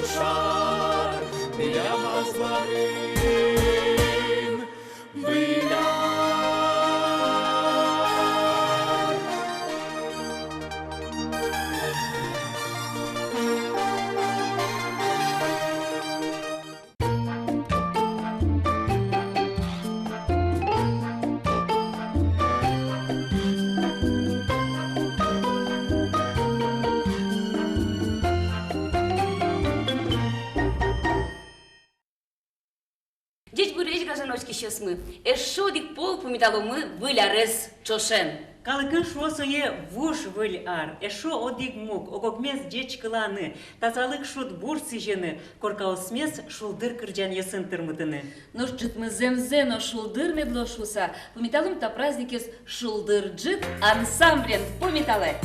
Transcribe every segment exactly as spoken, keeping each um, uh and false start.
Шар милям азбарын выль ар. Ӟечбуресь, гажано учкисьёсмы! Эшшо одӥг пол пумиталомы Выль арез ӵошен. Калыкын, шуо, сое вуж выль ар, эшшо одӥг муг: ог-огмес ӟечкыланы, тазалык, шудбур сӥзьыны, коркаосмес шулдыр кырӟанъёсын тырмытыны. Нош ӝытмы зэмзэ но шулдыр мед луоз шуыса, пумиталом та праздникез «Шулдыр ӝыт» ансамблен. Пумиталэ!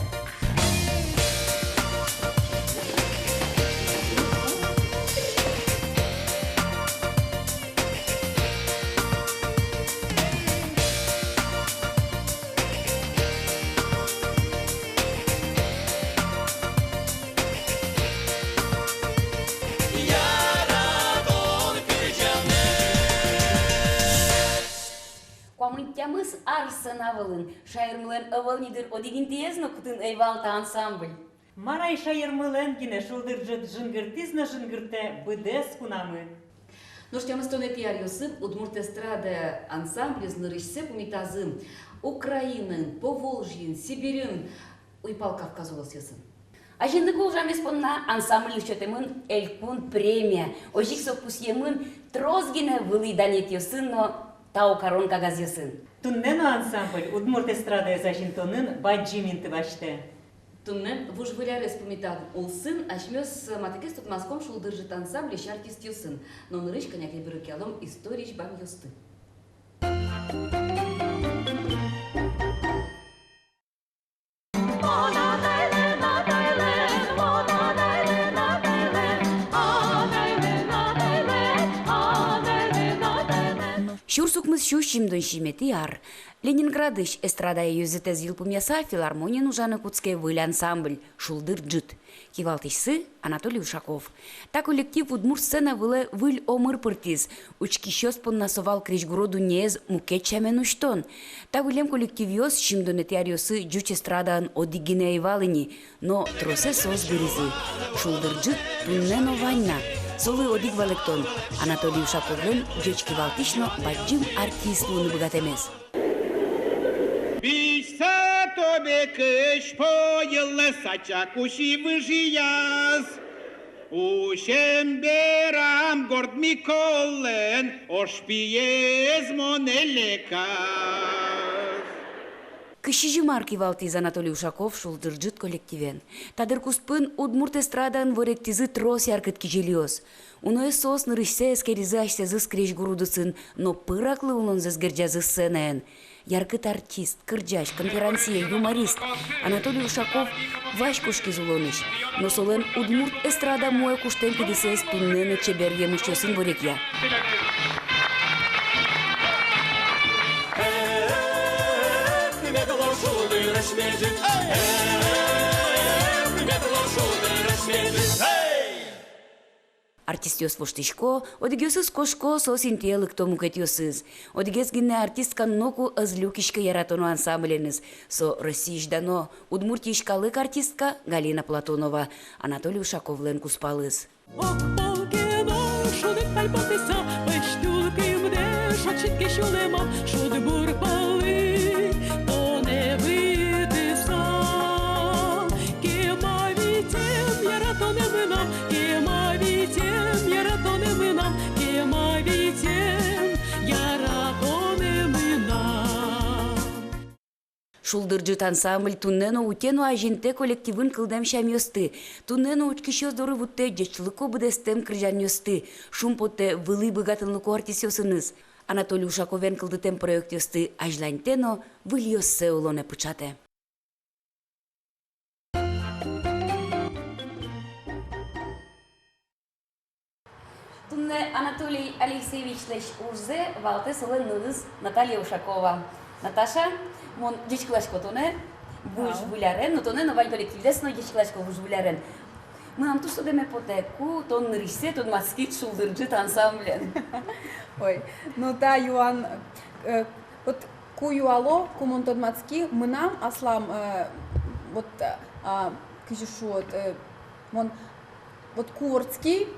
Куамын тямыс ар сцена вылын. Шаермылэн ӧвӧл ни, дыр, одӥг интыез но, кытын ӧй вал та ансамбль. Мар ай, шаермылэн гинэ «Шулдыр ӝыт» жингыртӥз но жингыртэ быдэс кунамы. Нош тямыстонэтӥ аръёсы удмурт эстрада ансамблез нырысьсэ пумитазы Украинаын, Поволжьеын, Сибирьын, Уйпал Кавказ улосъёсын. Азинлыко ужамез понна ансамбльлы сётэмын элькун премия. Озьы ик со пусъемын трос гинэ вылӥ данъетъёсын но тау карон кагазъёсын. Туннэ но ансамбль удмурт эстрадаез азинтонын бадӟым инты басьтэ. Туннэ вуж выль арез пумитан улсын асьмеос матыгес тодматском «Шулдыр ӝыт» ансамбльысь артистъёсын. Но нырысь кӧня ке берыкъялом историысь бамъёсты. Сюрс укмыс сю сизьымдон сизьыметӥ ар. Ленинградысь эстрадая ёзэтэз йылпумъяса, филармониын ужаны кутске выль ансамбль «Шулдыр ӝыт». Кивалтӥсьсы Анатолий Ушаков. Та коллектив удмурт сцена вылэ выль омыр пыртӥз. Учкисьёс понна со вал крезьгуро дуннеез мукет сямен усьтон. Та выллем коллективъёс сизьымдонэтӥ аръёсы ӟуч эстрадаын одӥг гинэ ӧй вал ини, но тросэз соос быризы. «Шулдыр ӝыт» туннэ но вань на. Солы одӥг валэктон: Анатолий Ушаковлэн ӟеч кивалтӥсь но бадӟым артист луыны быгатэмез. Письса тобе кызьпу йылэ сачак уси выжыяз. Усем берам Горд Миколэн ошпиез монэ леказ. Кызь сизьым ар кивалтӥз Анатолий Ушаков «Шулдыр ӝыт» коллективен. Та дыр куспын удмурт эстрадаын воректӥзы трос яркыт кизилиос. Уноез соос нырысьсэ эскеризы асьсэзыз крезьгур удысын, но пыраклы улонзэс герӟазы сценаен. Яркыт артист, кырӟась, конферансье, юморист. Анатолий Ушаков вазь кошкиз улонысь. Но солэн удмурт эстрада муэ куштэм кидысэз туннэ но чебер емышъёсын ворекъя. Артистъёс воштӥсько, одӥгъёсыз кошко соос интые лыкто мукетъёсыз. Одӥгез гинэ артистка ноку ӧз люкиськы яратоно ансамбленыз. Со Россиысь дано, Удмуртиысь калык артистка Галина Платонова, Анатолий Ушаковлэн кузпалыз. Огпол ке но шуныт пальпотыса, пӧсьтӥ улкымдэ шоксьыт ке сюлэма, шудбур пӧлы тонэ витыса. Кема витем, яратонэ мынам, кема витем, яратонэ мынам, кема витем, яратонэ мынам. «Шулдыр ӝыт» ансамбль туннэ но утё но азинтэ коллективын кылдэм сямъёсты. Туннэ но учкисьёс доры вуттэ ӟечлыко быдэстэм кырӟанъёсты, шумпоттэ вылӥ быгатонлыко артистъёсыныз. Анатолий Ушаковен кылдытэм проектъёсты азьланьтэ но выльёссэ улонэ пыӵатэ. Туннэ Анатолий Алексеевичлэсь ужзэ валтэ солэн нылыз Наталья Ушакова. Наташа, мон ӟечкыласько тонэ вуж выль арен, но тонэ но вань коллективлэсь но ӟечкыласько вуж выль арен. Мынам туж тодэме потэ, ку тон нырысьсэ тодматскид «Шулдыр ӝыт» ансамблен? Ой, ну та юан, э, вот ку юало, ку мон тодматски, мынам аслам, э, вот, а, кызьы шуод, э, мон вот ку вордски,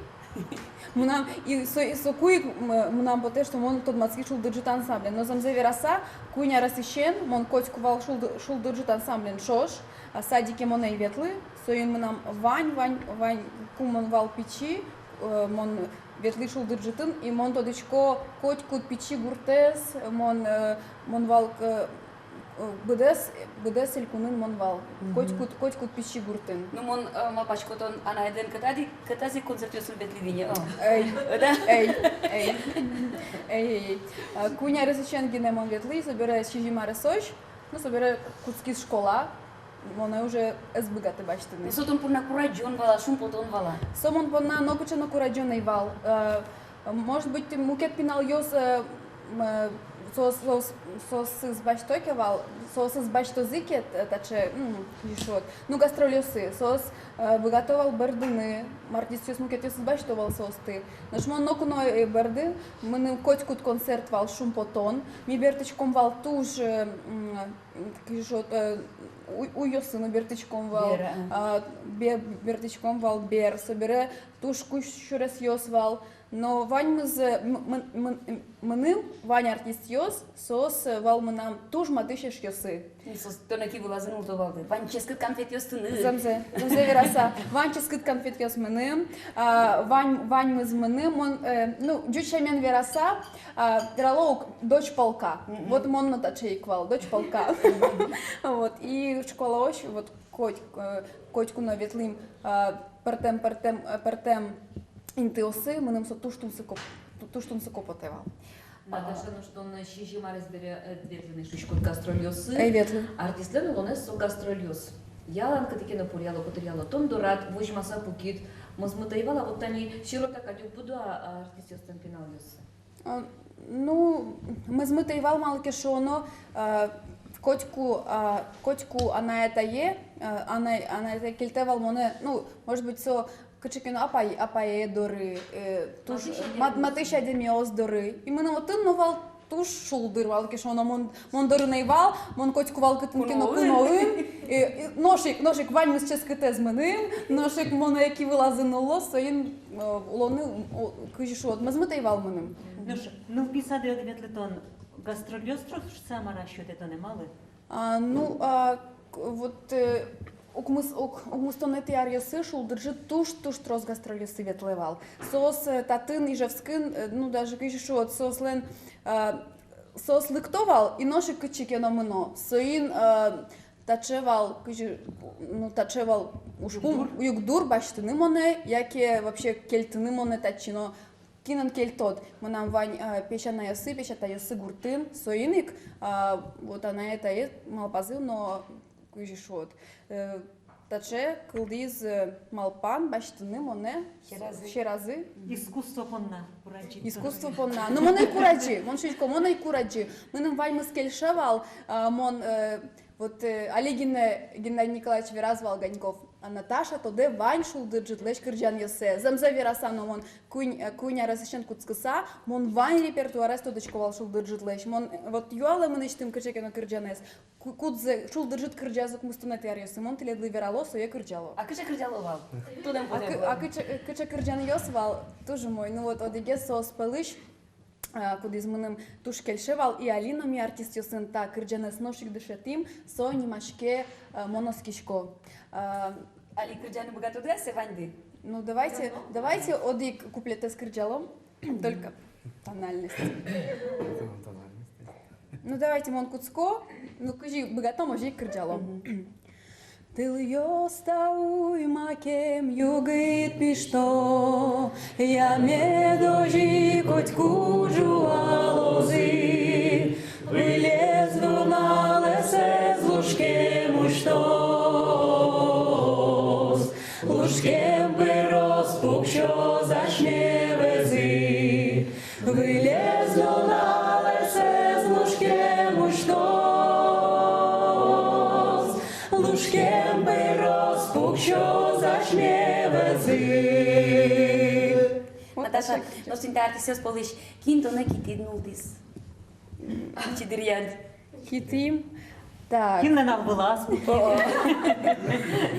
мынам и со, и соку ик, м, мынам потэ, что мон тодматски «Шулдыр ӝыт» ансамблен. Но зэмзэ вераса, куинь аресысен мон котьку вал «Шулды-, Шулдыр ӝыт» ансамблен ӵош, а, садике мон ӧй ветлы, соин мынам вань, вань, вань, ку мон вал пичи, э, мон ветлӥ «Шулдыр ӝытын», и мон тодӥсько котькуд пичи гуртэз, мон, э, мон вал, э, быдэс, быдэс элькунын мон вал. Мгм. Котькуд, котькуд пичи гуртын. Ну, мон, э, малпасько, тон анаедлэн кытади-, кытази концертъёсын ветлӥд ини, о. Эй. Э, да? Эй, эй. Эй, эй, эй. Э, куинь аресысен гинэ мон ветлӥ, собере сизьым аресозь, ну, собере кутскиз школа, монэ уже ӧз быгаты басьтыны. Ну, со тон понна курадӟон вал-а, шумпотон вал-а? Со мон понна нокыӵе но курадӟон ӧй вал. Э, может быть, мукет пиналъёс, э, м, э, соос, соос, соосыз басьто ке вал, соосыз басьтозы ке, э, таӵе, м, кызьы шуод, ну, гастрольёсы, соос, э, быгато вал бӧрдыны, артистъёс мукетъёсыз басьто вал соосты. Нош мон ноку но, э, бӧрды, мыным котькуд концерт вал шумпотон, ми бертӥськом вал туж, э, м, кызьы шуод, э, у-, уйёсын бертӥськом вал, бер, а, а, бе-, бертӥськом вал бер, собере туж кузь сюресъёс вал. Но ваньмыз, э, м-, мын-, мын-, м-, мыным вань артистъёс, соос, э, вал мынам туж матысь эшъёсы. Ну, соос тонэ ки вылазы нулло вал, вань ческыт конфетъёс тыныд. Зэмзэ, зэмзэ вераса, вань ческыт конфетъёс мыным, а, вань, ваньмыз мыным, мон, э, ну, ӟуч сямен вераса, а, верало ук, дочь полка. Мгм. Вот мон но таӵе ик вал, дочь полка. Вот, и школаозь, вот, коть-, э, котьку но ветлӥм, а, пӧртэм, пӧртэм, э, пӧртэм интыосы, мыным со туж тунсыко, ту-, туж тунсыко потэ вал. Наташа, ну что, на сизьым арес бере, э, ветлыны шуиськод гастрольёсы. Эй, ветлы. Артистлэн улонэз со гастрольёс. Ялан кытӥ ке но пыръяло, котыръяло. Тон дорад возьмаса пукид, мӧзмыт ӧй вал-а, вот тани сирота кадь уг буды-а артистъёслэн пиналъёссы? А, ну, мӧзмыт ӧй вал, малы ке шуоно, а, котьку, а, котьку анай-атае, а, анай-, анай-атае кельтэ вал монэ, ну, может быть, со кыӵе ке но апай-, апае доры, э, туж матысь адями-, мат-, матысь адямиос доры. И мыным отын но вал туж шулдыр, малы ке шуоно мон, мон дорын ӧй вал, мон котьку вал кытын ке но куноын. Куноын. Э, э, нош ик, нош ик ваньмыз ческытэз мыным, нош ик монэ ки вылазы нулло, соин, э, улонын, о, кызьы шуод, мӧзмыт ӧй вал мыным. Нош нылпи садэ ветлытон гастрольёс трос шуыса, мар-а, сётэ тонэ, малы? А, ну, а, к-, вот, э, укмыс-, ук-, укмыстонэтӥ аръёсы «Шулдыр ӝыт» туж, туж трос гастрольёсы ветлэ вал. Соос, э, татын, Ижевскын, э, ну, даже кызьы шуод, соослэн, э, соос лыкто вал, и нош ик кытчы ке но мыно. Соин, э, таӵе вал, кызьы, ну, таӵе вал ужпум, югдур, югдур басьтыны монэ, яке вообще кельтыны монэ татчы но. Кинэн кельтод? Мынам вань, а, песянайёсы, песятайёсы гуртын, соин ик, а, вот анай-атае малпазы но, кызьы шуод, э, таӵе кылдӥз, э, малпан басьтыны монэ сьӧразы. Сьӧразы. Искусство понна курадӟи. Искусство понна. Ну, мон ӧй курадӟи, мон шуисько, мон ӧй курадӟи. Мыным ваньмыз кельше вал, а, мон, э, вот, э, али гинэ Геннадий Николаевич вераз вал, Ганьков. А Наташа тодэ вань «Шулдыр ӝытлэсь» кырӟанъёссэ. Зэмзэ вераса но, мон куинь, э, куинь аресысен кутскыса, мон вань репертуарез тодӥсько вал «Шулдыр ӝытлэсь». Мон, э, вот юалэ мынэсьтым кыӵе ке но кырӟанэз. Ку-, кудзэ «Шулдыр ӝыт» кырӟаз укмыстонэтӥ аръёсы, мон тӥледлы верало, сое кырӟало. А кыӵе кырӟало вал? Тодэ, а кы-, а кыӵе, э, кыӵе кырӟанъёс вал, туж умой. Ну вот, одӥгез соос пӧлысь, а, кудӥз мыным туж кельше вал, и али но ми артистъёсын та кырӟанэз нош ик дышетӥм, со нимаське, а, «Мон оскисько». А, али кырӟаны быгатоды-а сое ваньды? Ну, давайте, давайте одӥг куплетэз кырӟалом, только тональность. Ну, давайте, мон кутско, ну, кызьы быгатом, озьы ик кырӟалом. Мгм. Тылъёс та уй макем югыт пишто, я мед озьы котьку ӝуалозы. Вылез нуналэсэз лушкем усьтоз, лушкем пырос пуксёз асьме вӧзы. Вылез нуналэсэз лушкем усьтоз, лушкем пырос пуксёз асьме Наташа, нош тӥни та артистъёс пӧлысь кин тонэ китӥд нуллӥз? Пичи дыръяд. Китӥм. Так. Кинлэн ал вылаз?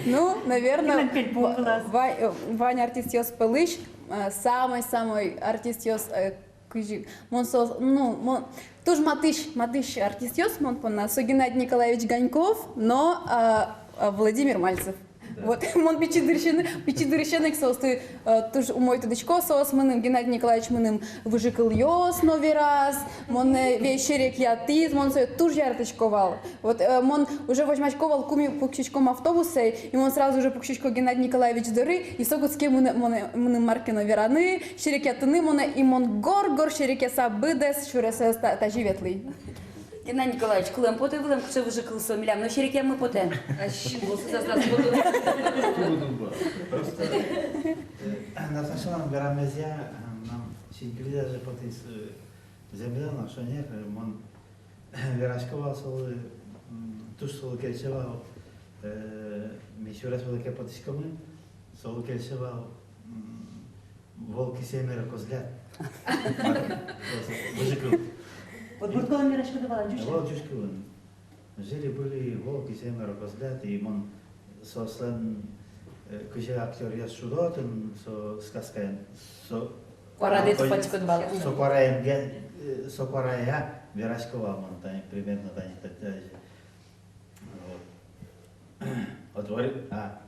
Ну, наверное, кинлэн пельпум вылаз? Ва-, э, вань артистъёс пӧлысь, э, самой-самой артистъёс, э, кызьы, мон со, ну, мон, туж матысь, матысь артистъёс мон понна, со Геннадий Николаевич Ганьков но, а, а, Владимир Мальцев. Вот, мон пичи дырысен, пичи дырысен ик соосты, э, туж умой тодӥсько, соос мыным, Геннадий Николаевич мыным выжыкылъёс но вераз, монэ весь серекъятӥз, мон сое туж яратӥсько вал. Вот, э, мон уже возьмасько вал, ку ми пуксиськом автобусэ, и мон сразу же пуксисько Геннадий Николаевич доры, и со кутске мыным, мыным мар ке но вераны, серекъятыны монэ, и мон гор-гор серекъяса быдэс сюресэз та-, тазьы ветлӥ. Геннадий Николаевич, кылэм потэ вылэм, кыӵе выжыкыл со, милям но серекъяммы потэ. Ачим, вот это. Просто, э, Наташалэн верамезъя, э, мынам синкылиды даже потӥз, э, зэмзэ но, шонер, э, мон верасько вал солы, м, туж солы кельше вал, э, ми сюрес вылэ ке потӥськомы, солы кельше вал, м, волки семеро козлят. Выжыкыл. Вот удмурт кылын вераськоды вал-а, ӟуч кылын? Вал ӟуч кылын. Жили-были волки семеро козлят, и мон соослэн, э, кызьы актёръёс шудо отын, со сказкаын, со... Куарадэс, а, тупатӥськод вал. Со куараен ге-, э, со куарая верасько вал мон, тани, примерно, тани, та-, та-, вот. Отвори-, а,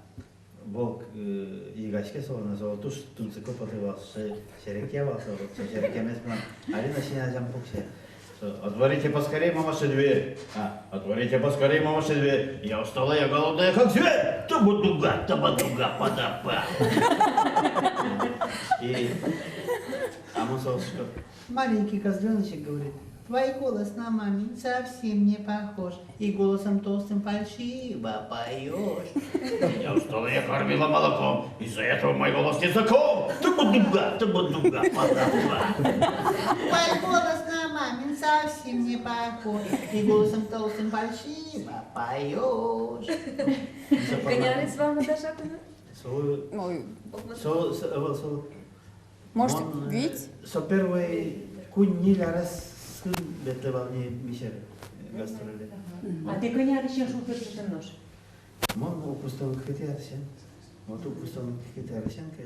волк, э, йыгаське солы но, солы туж тунсыко потэ вал, сыӵе серекъя вал со, со серекъямез мынам али но син азям пуксе. Со: «Отворите поскорей, мамаша, дверь! А, отворите поскорей, мамаша, дверь! Я усталая, голодная, как зверь! Табадуга, табадуга, падапа!» И, а мон солы шуисько: «Маленький козлёночек говорит: твой голос на мамин совсем не похож. И голосом толстым фальшиво поёшь. Меня усталая кормила молоком. Из-за этого мой голос не знаком. Табадуга, табадуга, падапа. Твой голос на мамин совсем не похож. И голосом толстым фальшиво поёшь». Кӧня арес вал, Наташа, тыныд? Солы, ой, солы, со-, э, солы Может, мон, э, вить? Со первой куинь-ньыль аресын ветлэ вал ни ми сьӧры, э, гастроле. Мгм. А тӥ кӧня аресысен шулдыртӥды нош? Мон укмыстон кыкетӥ аресысен. Вот укмыстон кыкетӥ аресысен ке.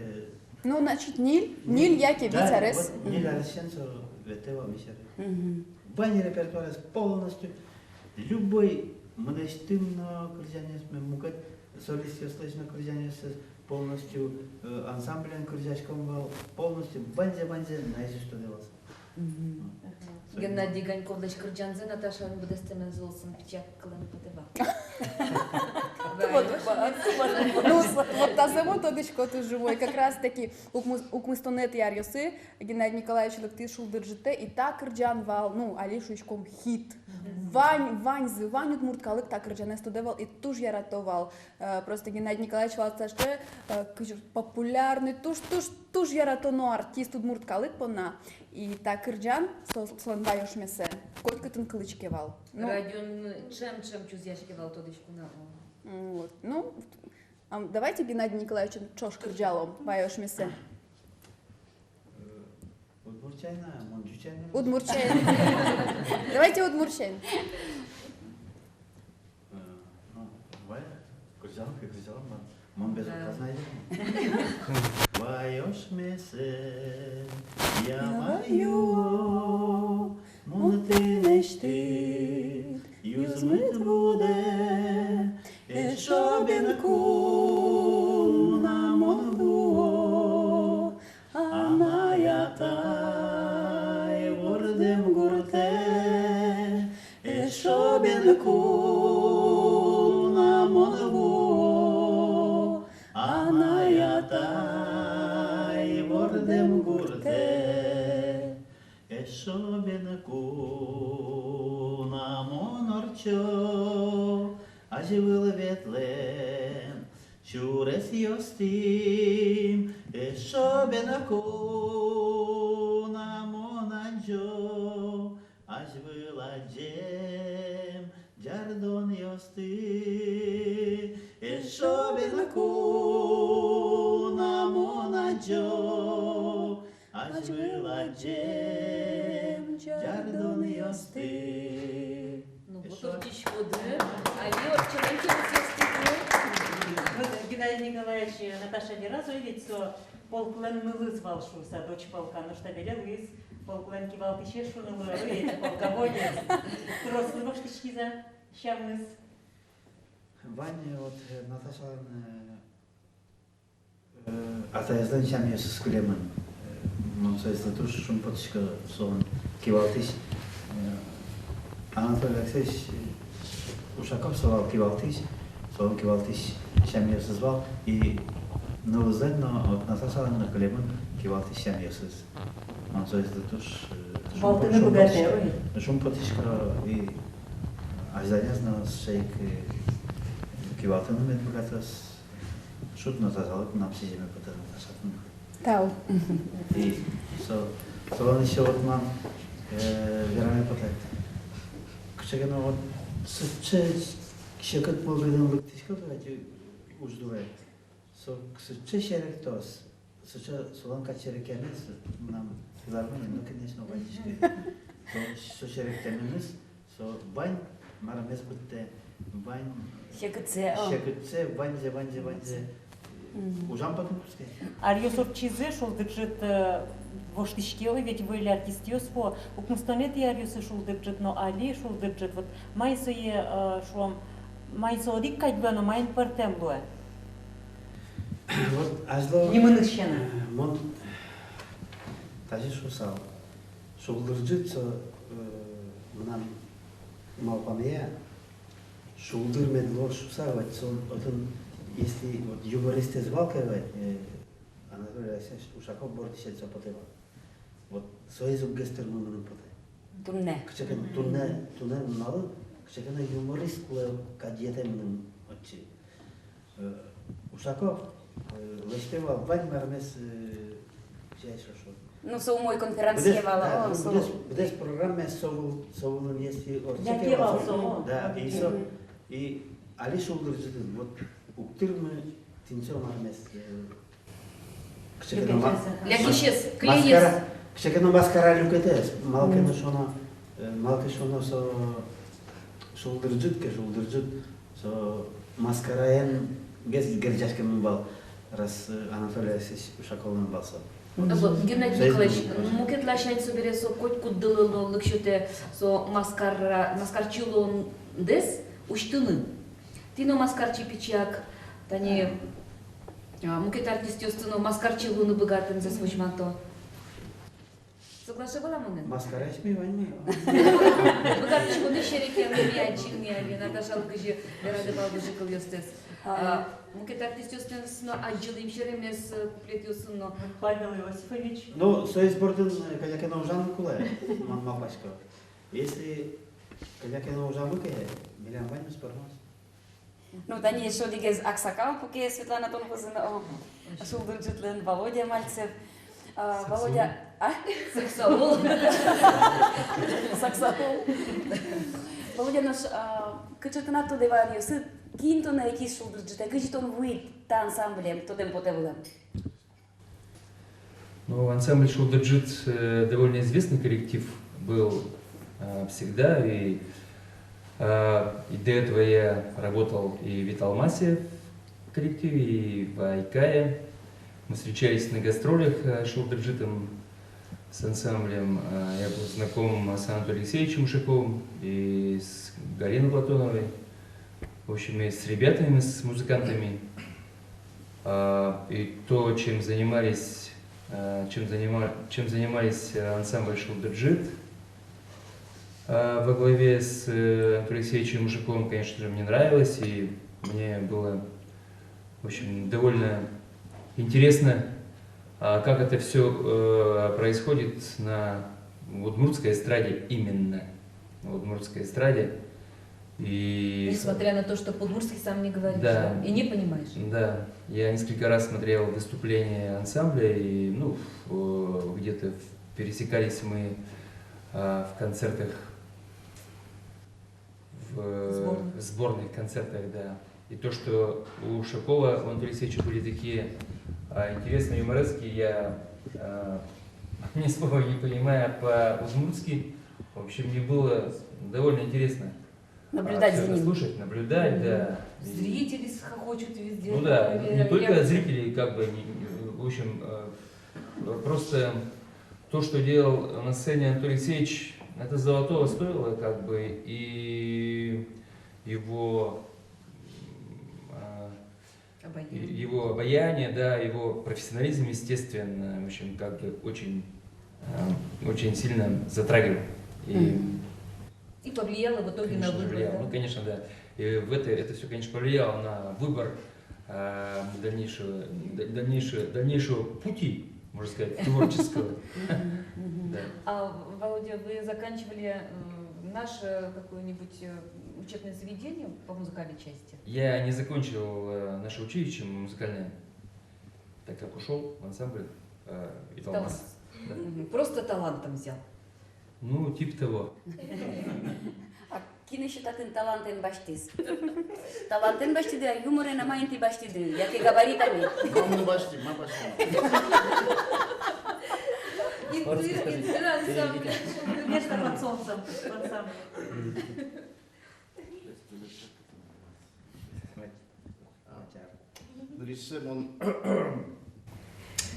Ну, значит, ньыль, ньыль яке вить арес. Да, вот ньыль аресысен со ветлэ вал ми сьӧры. Мгм. Вань репертуарез полностью, любой мынэсьтым но кырӟанъёсме, мукет солистъёслэсь но кырӟанъёссэс полностью, э, ансамблен кырӟаськом вал, полностью ваньзэ, ваньзэ наизусть тодэ вал. Мгм. Вот. Ага. Геннадий Ганьковлэсь кырӟанзэ Наташалэн быдэстэмез улсын пичияк кылэм потэ вал. Вот, вот, вот, вот, вот тазэ мон тодӥсько туж умой. Как раз таки укмыс-, укмыстонэтӥ аръёсы Геннадий Николаевич лыктӥз шулдыр ӝытэ, и та кырӟан вал, ну, али шуиськом, хит. Мгм. Вань, ваньзы, вань удмурт калык та кырӟанэз тодэ вал и туж ярато вал. Э, просто Геннадий Николаевич вал таӵе, э, кызьы, популярный, туж, туж, туж яратоно артист удмурт калык понна. И та кырӟан, со-, солэн «Вай ошмесэ» котькытын кылӥське вал. Ну, радиоын ӵем-ӵем чузъяське вал, тодӥсько на. М, вот. Ну, ам, давайте Геннадий Николаевичлэн ӵош кырӟалом «Вай ошмесэ». Э, удмурт сямен-а, мон ӟуч сямен-а? Удмурт сямен. Давайте удмурт сямен. Э, ну, вай, кырӟалом ке, кырӟалом, мон, мон без отказа ӧй. Вай ошмесэ, я ваю, мон тынэсьтыд юзмыт будэ, эшшо бен куна мон вуо анай-атай вордэм гуртэ, эшшо бен куна мон вуо анай-атай вордэм гуртэ. Эшшо бен куна мон ортчо азьвыл ветлэм сюресъёстым, эшшо бен куна мон адӟо азьвыл адӟем ӟардонъёсты, эшшо бен куна Ӟем ӟардонъёсты. Ну, вот ортчиськоды, али ортчем ке, ортчиськоды. Вот Геннадий Николаевич, Наташа вераз, ой, ведь со полклэн нылыз вал шуыса, дочь полка, нош табере луиз полклэн кивалтӥсез шуыны луэ, ой, ведь полководец. Трослы воштӥськиз-а сямыз? Вань, вот, э, Наташалэн, э, Э, атаезлэн сямъёсыз кылемын. Э, мон соизлы туж шумпотӥсько, солэн кивалтӥсь, э, Анатолий Алексеевич, э, Ушаков со вал кивалтӥсь, солэн кивалтӥсь сямъёсыз вал, и нылызлэн но, вот, Наташалэн но кылемын кивалтӥсь сямъёсыз. Мон соизлы туж, э, шумпо-, валтыны быгатэ, шумпотӥсько, ой. Шумпотӥсько, и азьланяз но сыӵе ик, э, кивалтыны мед быгатоз. Шуд но тазалык мынам сӥземе потэ, Наташа, тыныд. Тау. И со, солэн ещё вот мынам, э, вераме потэ. Кыӵе ке но вот сыӵе секыт мылкыдын лыктӥськод вал уждуре. Со сыӵе серектоз, сыӵе солэн кадь серекъямез, мынам филармониын но, конечно, вань дӥськут. Со, со серекъяменыз, со вань мармес быдтэ, вань секытсэ, о, секытсэ, ваньзэ, ваньзэ, ваньзэ. Мгм. Ужам потэ кутске. Аръёс ортчизы, шулдыр ӝыт, э, воштӥське, ой, ведь выль артистъёс вуо. Укмыстонэтӥ аръёсы шулдыр ӝыт но али шулдыр ӝыт. Вот маин сое, э, шуом, маин со одӥг кадь луэ но маин пӧртэм луэ? Вот азьло нимыныз сяна, э, мон тазьы шуысал. Шулдыр ӝыт со, э, мынам малпамея, шулдыр мед луоз шуыса, вот со, отын, если вот юмористэз вал ке, вот, э, Анатолий Алексеевич Ушаков бордысен со потэ вал. Вот соиз уггес тырмы мыным потэ. Туннэ. Кыӵе ке но, мгм, туннэ, туннэ нуналлы кыӵе ке но юморист кулэ кадь потэ мыным отчы. Э, Ушаков, э, лэсьтэ вал вань мармес, э, кыӵе ай со шуо. Ну, со умой конферансье вал, да, о, ну, со быдэс, быдэс программаез со выл, со вылын если ортче ке вал, со, да, и со, мгм, и али шулдыр ӝытын, вот, уг тырмы тӥни со мармес, э, кыӵе ке но ма-, лякисез, клеез, маскара, кыӵе ке но маскара люкетэз, малы ке но шуоно, э, малы ке шуоно со шулдыр ӝыт ке, шулдыр ӝыт, со маскараен гес герӟаськемын вал, раз, э, Анатолий Алексеевич Ушаковлэн вал со. Або, Геннадий Николаевич, мукет ласянь собере со котькуддылы но лык сётэ, со маскара, маскарчи луондэс усьтыны. Тӥ но маскарчи пичияк, тани, а, мукет артистъёсты но маскарчи луыны быгатэмзэс возьмато. Соглашусь вал-а монэн? Маскараесь ми ваньмы. Быгатӥськоды серекъяны ми, адӟим ми али, Наташалы кызьы верады вал выжыкылъёстэс. А, мукет артистъёстэс но адӟылӥм серемес, э, куплетъёсын но. Павел Иосифович. Ну, соиз бордын, э, кӧня ке но ужаны кулэ, мон малпасько. Если кӧня ке но ужамы ке, милям ваньмыз пӧрмоз. Ну, тани эшшо одӥгез аксакал, куке Светлана тон вуиз но, о, шулдыр ӝытлэн, Володя Мальцев. А, Володя, а? Саксаул. Саксаул. Володя, нош, а, кыӵе тынад тодэ вал аръёсыд, кин тонэ ӧтиз шулдыр ӝытэ, кызьы тон вуид та ансамбле, тодэм потэ вылэм? Ну, ансамбль «Шулдыр ӝыт», э, довольно известный коллектив был, э, всегда, и, э, и до этого я работал и в «Италмасе» в коллективе, и в «Айкае». Мы встречались на гастролях, э, «Шулдыр ӝытын» с ансамблем. Э, я был знаком с Анатолием Алексеевичем Ушаковым и с Галиной Платоновой. В общем, и с ребятами, с музыкантами. А, и то, чем занимались, а, чем занима-, чем занимались, э, ансамбль «Шулдыр ӝыт», а, во главе с, э, Анатолием Алексеевичем Ушаковым, конечно же, мне нравилось, и мне было, в общем, довольно интересно, а, как это всё, э, происходит на удмуртской эстраде именно, на удмуртской эстраде. И несмотря на то, что по-удмуртски сам не говоришь, да, да? И не понимаешь. Да, я несколько раз смотрел выступления ансамбля, и, ну, в-, э, где-то в-, пересекались мы, а, в концертах, в, э, сборных, в сборных концертах, да. И то, что у Ушакова, у Анатолия Алексеевича были такие, а, интересные юморески, я, а, ни слова не понимая по-удмуртски. В общем, мне было довольно интересно, а, Наблюдать всё за это ним. Слушать, наблюдать, да. И Зрители хохочут везде, ну да, такое, не только я зрители, как бы, не, не, в общем, э, просто то, что делал на сцене Анатолий Алексеевич, это золотого стоило, как бы, и его, м, а, Обаяние. И его обаяние, да, его профессионализм, естественно, в общем, как бы очень, э, очень сильно затрагивал. И Мгм. И повлияло в итоге на, конечно же, выбор, влияло. Да? Ну, конечно, да. И в это, это всё, конечно, повлияло на выбор, э, дальнейшего, д-, дальнейшего, дальнейшего пути, можно сказать, творческого. Мгм, мгм. Да. А, Володя, вы заканчивали, э, наш, э, какое-нибудь, э, учебное заведение по музыкальной части? Я не закончил, э, наше училище музыкальное, так как ушёл в ансамбль, э, «Италмас». «Италмас». Да. Мгм. Просто талантом взял. Ну, типа того. А кин эшшо татын талантэн басьтӥз? Талантэн басьтӥды, а юморен-а, маин тӥ басьтӥды, яке габаритами? Мон но басьтӥ, мон басьтӥ. Инты, инты ансамбль. Место под солнцем, под самым. Нырысьсэ мон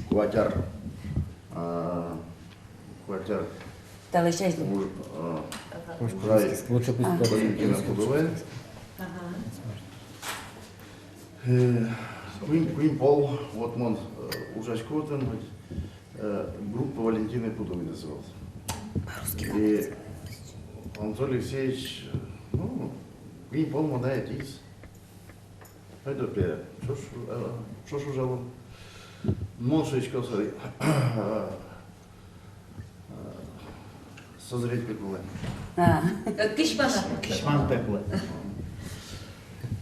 куать ар, а, куать ар. Талэсь азьло. Уж-, а, ужай. Лучше пусть. А. Валентина Пудовая. Ага. Э, куинь, куинь пол, вот мон, э, ужасько отын, вот, э, группа Валентины Пудовой называлась. По-русски. И Анатолий Алексеевич, э, ну, куинь пол мон ай тӥз. Айда, пе, ӵош, э, ӵош ужалом. Мон шуисько, сори, э, созреть пе кулэ. А. Кисьман. Кисьман пе кулэ.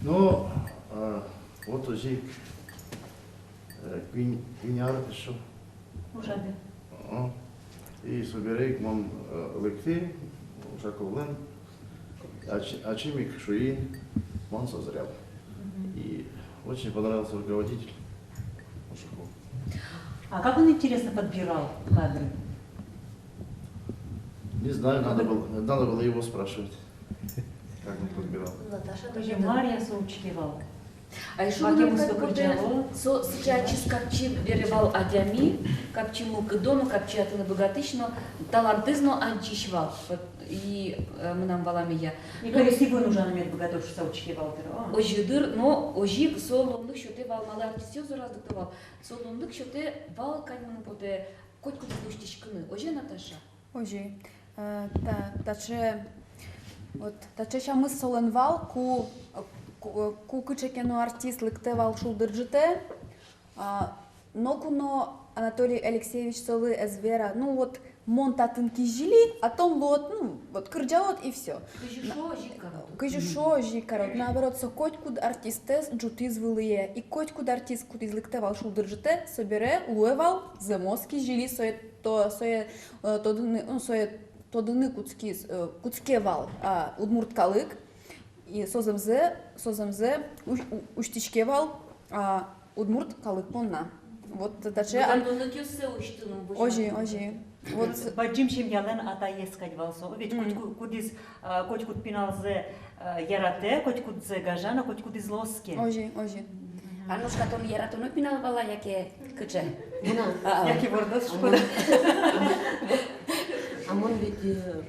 Ну, э, вот озьы ик, э, куинь, куинь ар эшшо. Ужады. Ага. И собере ик мон, э, лыктӥ Ушаковлэн, ач-, ачим ик шуи: «Мон созрел». Мгм. И очень понравился руководитель Ушаков. А как он, интересно, подбирал кадры? Не знаю, надо было, надо было его спрашивать, как он подбирал. Наташа, тоже, да? Марья со учке вал. А эшшо мынам кадь потэ, со сыӵе ачиз капчи бере вал адями, капчи мылкыдо но, капчи ятыны быгатӥсь но, талантэз но адӟись вал. Вот и, э, мынам валамея. И коллективын ужаны мед быгатоз шуса учке вал дыр, а? Озьы дыр, но озьы ик со луонлык сётэ вал, малы артистъёс дораз лыктэ вал. Со луонлык сётэ вал кадь, мыным потэ, котькудӥз усьтӥськыны. Озьы-а, Наташа? Озьы. Э, та-, таӵе, вот, таӵе сямыз солэн вал, ку, ку, ку кыӵе ке но артист лыктэ вал, шулдыр ӝытэ, а, ноку но Анатолий Алексеевич солы ӧз вера: «Ну вот, мон татын кизили, а тон луод, ну, вот, кырӟалод и всё». Кызьы шуо, озьы ик карод. Кызьы шуо, озьы ик карод. Наоборот, со котькуд артистэз ӝутӥз вылӥе, и котькуд артист, кудӥз лыктэ вал, шулдыр ӝытэ, собере луэ вал зэмос кизили, сое то-, сое, э, тодыны, ну, сое тодыны кутскиз, э, кутске вал, а, удмурт калык, и со зэмзэ, со зэмзэ у-, у-, усьтӥське вал, а, удмурт калык понна. Вот таӵе ан-, быгатонлыкъёссэ усьтыны. Озьы, озьы. Вот. Бадӟым семьялэн атаез кадь вал со. Ведь котьку-, кудӥз, а, котькуд пиналзэ, а, яратэ, котькудзэ гажа но, котькудӥзлы оске. Озьы, озьы. Мгм. Аннушка, тон яратоно пинал вал-а, яке кыӵе? Мон-а? А, а. Яке вордос, шуод-а? А мон ведь, э,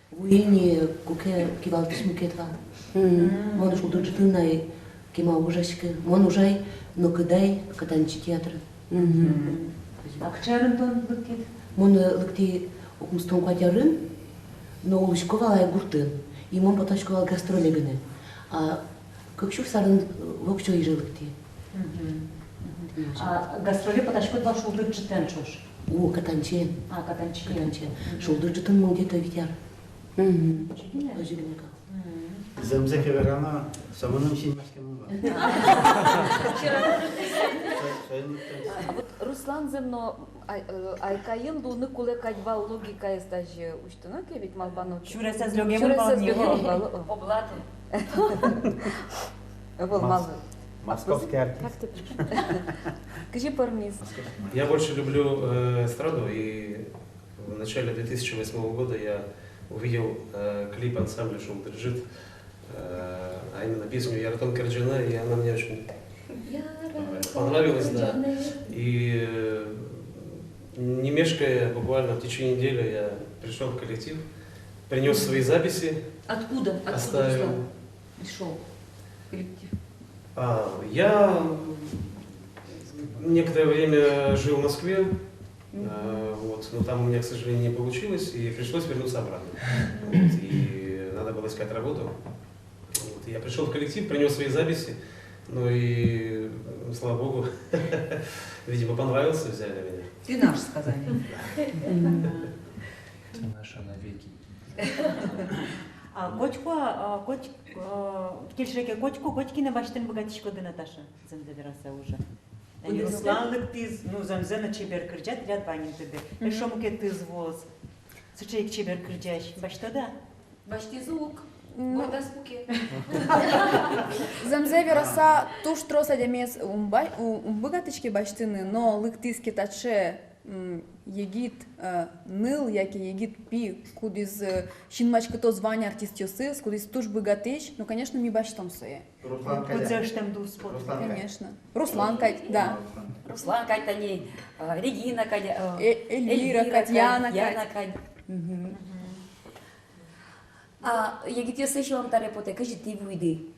вуи ни, куке кивалтӥсь мукет вал. Мгм. Мон шулдыр ӝытын ай кема ужаськы. Мон ужай нокыдай Катанчи театрын. Мгм. А кыӵе арын тон лыктӥд? Мон, э, лыктӥ укмыстон куать арын, но улӥсько вал ай гуртын. И мон потасько вал гастроле гинэ. А кык сюрс арын, э, воксё иже лыктӥ. Мгм. Мгм. А гастроле потаськод вал шулдыр ӝытэн ӵош? О, Катанчиен. А, Катанчиен. Катанчиен. Мгм. Шулдыр ӝытын мон где-то вить ар. Мгм. Озьы гинэ. Озьы гинэ. Мгм. Зэмзэ ке верано, со мыным синмаськемын вал. Со-, соин лыктӥ. А вот Руслан зэм но Ай-, э, Айкайын луыны кулэ кадь вал, логикаез тазьы усьтоно ке, ведь малпано ке. Сюресэз лёгемын вал ни. Сюресэз лёгемын вал, о. Облатын. Ӧвӧл, малы. Московский артист. Как ты пишешь? Кызьы пӧрмиз? Я больше люблю э, эстраду, и в начале две тысячи восьмого года я увидел э, клип ансамбля «Шулдырджыт», э, а именно песню «Яратон кырӟанэ», и она мне очень понравилась, да. И э, не мешкая, буквально в течение недели я пришёл в коллектив, принёс свои записи. Откуда? Откуда, оставил. Руслан, пришёл в коллектив? А, я некоторое время жил в Москве, э, вот, но там у меня, к сожалению, не получилось, и пришлось вернуться обратно. Вот, и надо было искать работу. Вот, я пришёл в коллектив, принёс свои записи, ну и, м, слава богу, видимо, понравился, взяли меня. Ты наш, сказали. Ты наша навеки. А, котьку, а, коть-, а, кельше ке, котьку, котькинэ басьтыны быгатӥськоды, Наташа, зэмзэ вераса уже. Тани Руслан лыктӥз, ну, зэмзэ но чебер кырӟа, тӥляд вань интыды. Эшшо мукетыз вуоз. Сыӵе ик чебер кырӟась. Басьтод-а? Басьтӥзы ук. Ну. Бордаз пуке. Зэмзэ вераса, туж трос адямиез ум ба-, у-, ум быгатӥське басьтыны, но лыктӥз ке таӵе м, егит э, ныл яке егит пи, кудӥз э, синмаськытоз вань артистъёсыз, кудӥз туж быгатӥсь, ну, конечно, ми басьтом сое. Руслан Кадя. Кудзэ ыштэмды уз пот. Руслан Кадя. Конечно. Руслан Кадь, да. Руслан. Руслан Кадь, тани, э, Регина Кадь, э, Э-, Эльвира Эльвира Кадь, Кадь, Яна Яна Кадь. Кадь. Мгм. Мгм. А егитъёслэсь валан табере потэ, кызьы тӥ вуиды?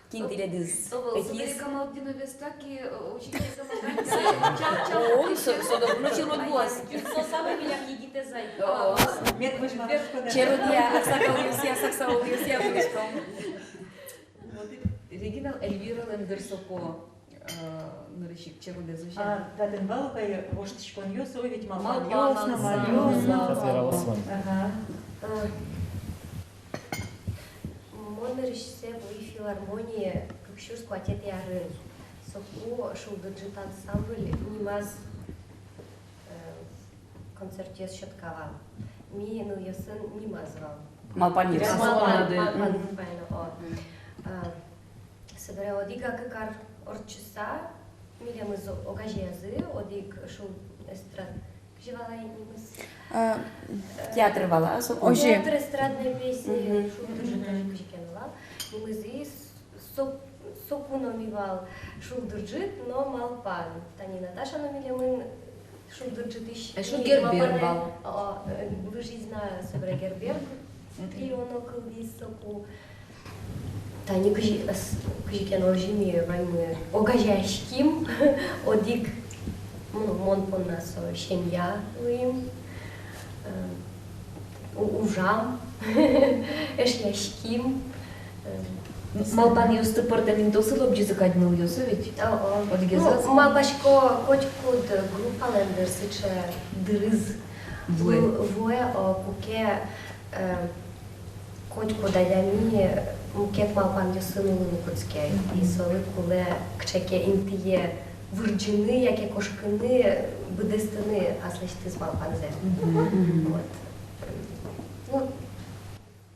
Кин тӥледыз ӧтиз? Собере Камалдиновез так и, э, учительница. О, со, со доры но черод вуоз. Со самой милям егитэз ай. О. Черодъя, аксакалъёсъя, аксакалъёсъя вуиськом. Вот и Регина, Эльвиралэн дыр соку. Э, нырысь ик черлыдэ зузя. А татын вал ук ай воштӥськонъёс, ой, ведь малпанъёс но, малпанъёс но. Малпанъёс но. Ага. Э, мон нырысьсэ вуи филармоние кык сюрс куатетӥ арын. Соку «Шулдырджыт» ансамбль нимаз э, концертъёс сётъяське вал. Ми нылъёсын нимаз вал. Малпанъёс. Малпан, малпан, правильно, о. Мгм. Э, собере одӥг-а, кык ар ортчыса, милемыз огазеязы, одӥг шул эстрад-, кызьы вал ай нимыз? А, э, театр вал-а, соку? Озьы. Театр эстрадной песни, мгм, «Шулдырджыт», мгм, кызьы ке но вал. Нимызы с-, со-, соку но ми вал «Шулдырджыт» но «Малпан». Тани Наташа но милемын «Шулдырджытысь». Эшшо Гербер вал. О, э, выжиз на собере Гербер, мгм, трио но кылдӥз соку. Тани кызьы, ас-, кызьы ке но озьы ми ваньмы огазеяським, одӥг, ну, мон понна со семья луим. Э, у-, ужам, эшъяським. Э, малпанъёсты пӧртэм интыосы лобӟизы кадь нылъёсы ведь? О, о. Одӥгез. Ну, малпасько, котькуд группалэн дыр сыӵе дырыз вуэ. Ву-, вуэ, о, куке, э, котькуд адями мукет малпанъёсын улыны кутске. Мгм. И солы кулэ кыӵе ке интые вырӟыны яке кошкыны, быдэстыны аслэсьтыз малпанзэ. Мгм. Вот. Ну,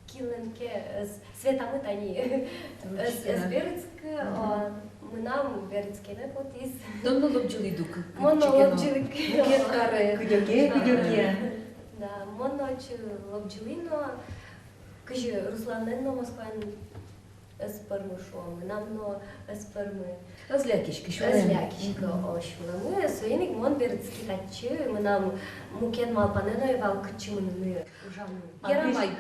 кинлэн ке ӧз, Светамы тани ӧз, ӧз берытскы, мгм, о, мынам берытскеме потӥз. Тон но лобӟылӥд ук. Мон но лобӟылӥ. Мукет каре. Кыдёке, кыдёке. Да, мон но отчы лобӟылӥ но, кызьы Русланлэн но Москваын ӧз пӧрмы, шуом, мынам но ӧз пӧрмы. Ӧз лякиськы сюлэмы. Ӧз лякиськы, о, сюлэмы. Соин ик мон берытски татчы, мынам мукет малпанэ но ӧй вал, кытчы мыныны ужаны. Ярамай.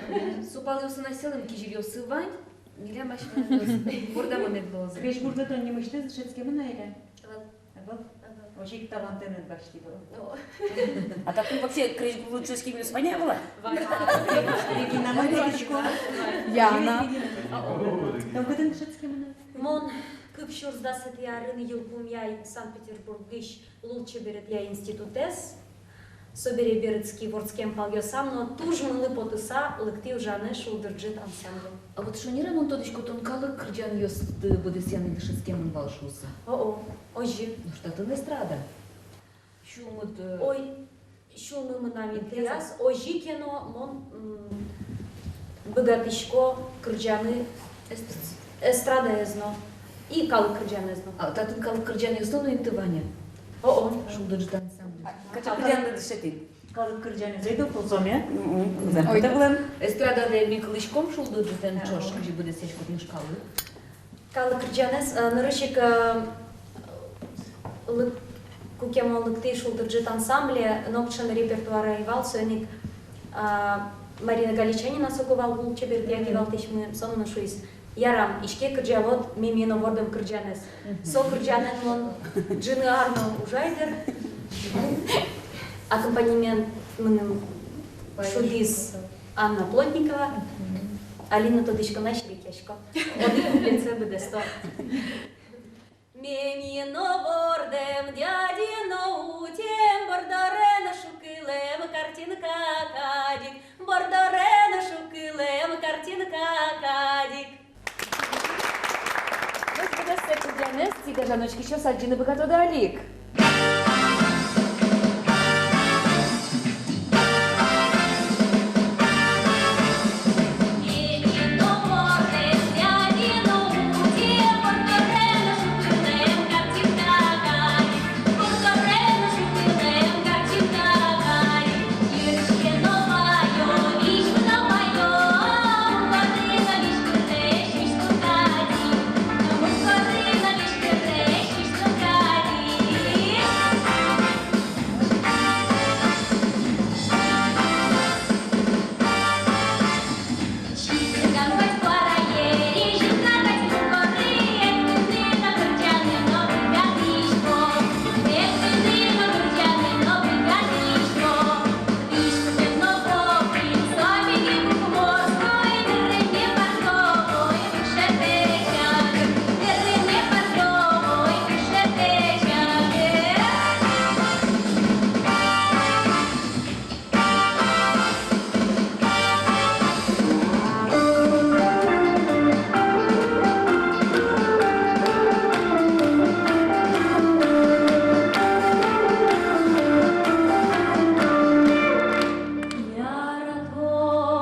Со палъёсын асьсэлэн кизилиоссы вань, милям асьмелэн бордамы мед луозы. Крезьгурлы тон нимысьтыз дышетскемын-а, или? Ӧвӧл. Ӧвӧл? Ӧвӧл. Озьы ик талантэнэд басьтӥд вал. О. А татын вообще крезьгурлы дышетскемъёс вань-а, ӧвӧл-а? Вань. Регина, мон тодӥсько. Яна. Тон кытын дышетскемын-а? Мон кык сюрс дасэтӥ арын йылпумъяй Санкт-Петербургысь лулчеберетъя институтэз. Собере берытски вордскем палъёсам но, туж мылы потыса, лыктӥ ужаны «Шулдырджыт» ансамбле. А вот шонер-а мон тодӥсько, тон калык кырӟанъёсты быдэсъяны дышетскемын вал шуыса? О-о, озьы. Нош татын эстрада. Сюлмыд, э, ой, сюлмы мынам интыяз, озьы ке но мон, м, быгатӥсько кырӟаны эс-, эстрадаез но. И калык кырӟанэз но. А татын калык кырӟанъёс но инты вань-а? О-о. «Шулдыр ӝыт» ансамбль. Кыӵе кырӟанлы дышетӥд? Калык кырӟанэз ӧй дыр кылзоме. Ой. Эстрадалэн ми кылӥськом «Шулдыр ӝытэн» ӵош, кызьы быдэсъяськод, нош калык? Калык кырӟанэз, э, нырысь ик, э, лык-, куке мон лыктӥ «Шулдыр ӝыт» ансамбле, нокыӵе но репертуар ӧй вал, соин ик, э, Марина Галичанина, соку вал лулчеберетъя кивалтӥсьмы, со мыным шуиз: «Ярам, иське кырӟалод «Мемиен но вордэм» кырӟанэз». Со кырӟанэн мон ӝыны ар но ужай дыр. Аккомпанемент мыным шудӥз Анна Плотникова. Али но тодӥсько на, серекъясько. Одӥг куплетсэ быдэсто. Мемиен но вордэм, дядиен но утем, борддоре но шукылэм картинка кадь ик, борддоре но шукылэм картинка кадь ик. Нош быдэссэ кырӟанэз тӥ, гажано учкисьёс, адӟыны быгатоды али ик.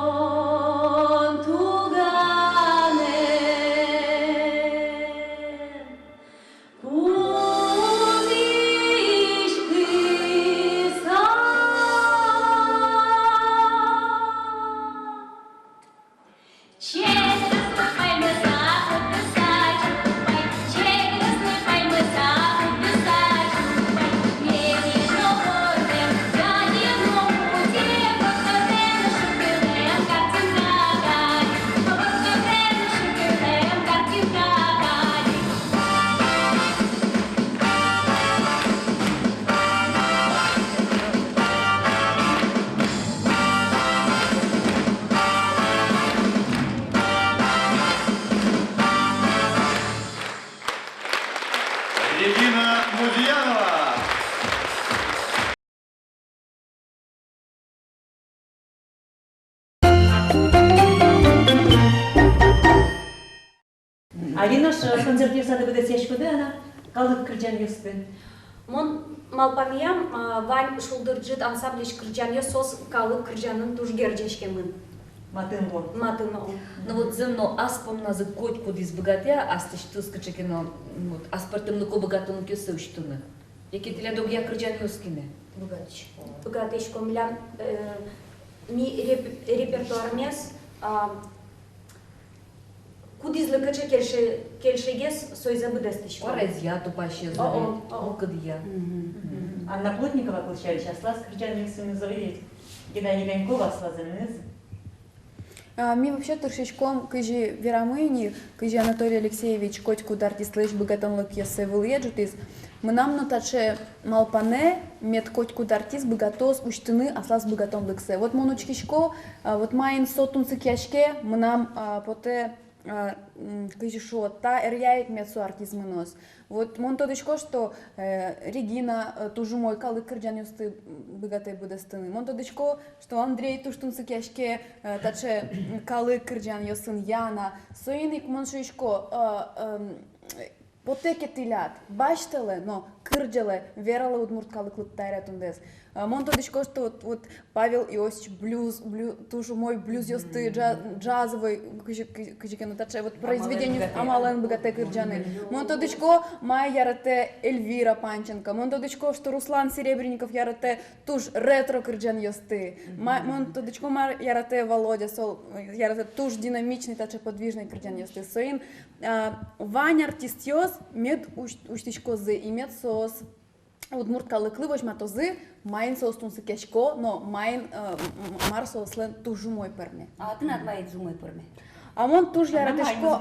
Яратон туганэ кутӥськыса. Регина Музьянова. Али нош концертъёсады быдэсъяськоды-а на калык кырӟанъёсты? Мон малпамъям, а, вань «Шулдыр ӝыт» ансамбльысь кырӟанъёс, соос калык кырӟанын туж герӟаськемын. Матын вон. Матын, о. Ну вот зэм но, ас понназы котькудӥз быгатэ-а аслэсьтыз кыӵе ке но, м, вот, аспӧртэмлыко быгатонлыкъёссэ усьтыны? Яке тӥляд огъя кырӟанъёс гинэ? Быгатӥськом. Быгатӥськом, милям, э, ми реп-, репертуармес, а, кудӥзлы кыӵе кельше-, кельшегес, соизэ быдэстӥськом. Куаразъя тупасез. О-о, о-о. Мылкыдъя. Мгм. Мгм. Анна Плотникова кылсярысь, аслаз кырӟанъёсыныз озьы ведь, Геннадий Коньков аслазыныз. А, ми вообще тыршиськом, кызьы верамы ини, кызьы Анатолий Алексеевич котькуд артистлэсь быгатонлыкъёссэ вылӥе ӝутӥз. Мынам но таӵе малпанэ, мед котькуд артист быгатоз усьтыны аслаз быгатонлыксэ. Вот мон учкисько, а, вот маин со тунсыкъяське, мынам, а, потэ, а, м, кызьы шуод, та ӧръя ик мед со артист мыноз. Вот мон тодӥсько, что, э, Регина, э, туж умой калык кырӟанъёсты быгатэ быдэстыны. Мон тодӥсько, что Андрей туж тунсыкъяське, э, таӵе, м, калык кырӟанъёсын, Яна. Соин ик мон шуисько, э, эм, Потэ ке тӥляд, басьтэлэ но кырӟалэ, вералэ удмурт калыклы та ӧръя тундэс. А, мон тодӥсько, что вот, вот Павел Иосифович блюз, блю-, туж умой блюзъёсты, джа-, джазовой, кызьы, кызьы, кызьы ке но таӵе вот произведение амалэн быгатэ кырӟаны. Мон тодӥсько, мае яратэ Эльвира Панченко. Мон тодӥсько, что Руслан Серебренников яратэ туж ретро кырӟанъёсты. Ма-, мон тодӥсько, мае яратэ Володя, со яратэ туж динамичной, таӵе подвижной кырӟанъёсты. Соин, а, вань артистъёс мед усь-, усьтӥськозы, и мед соос удмурт калыклы возьматозы, маин соос тунсыкъясько, но маин, э, м-, мар соослэн туж умой пӧрме. А тынад маин туж умой пӧрме? А мон туж яратӥсько, а,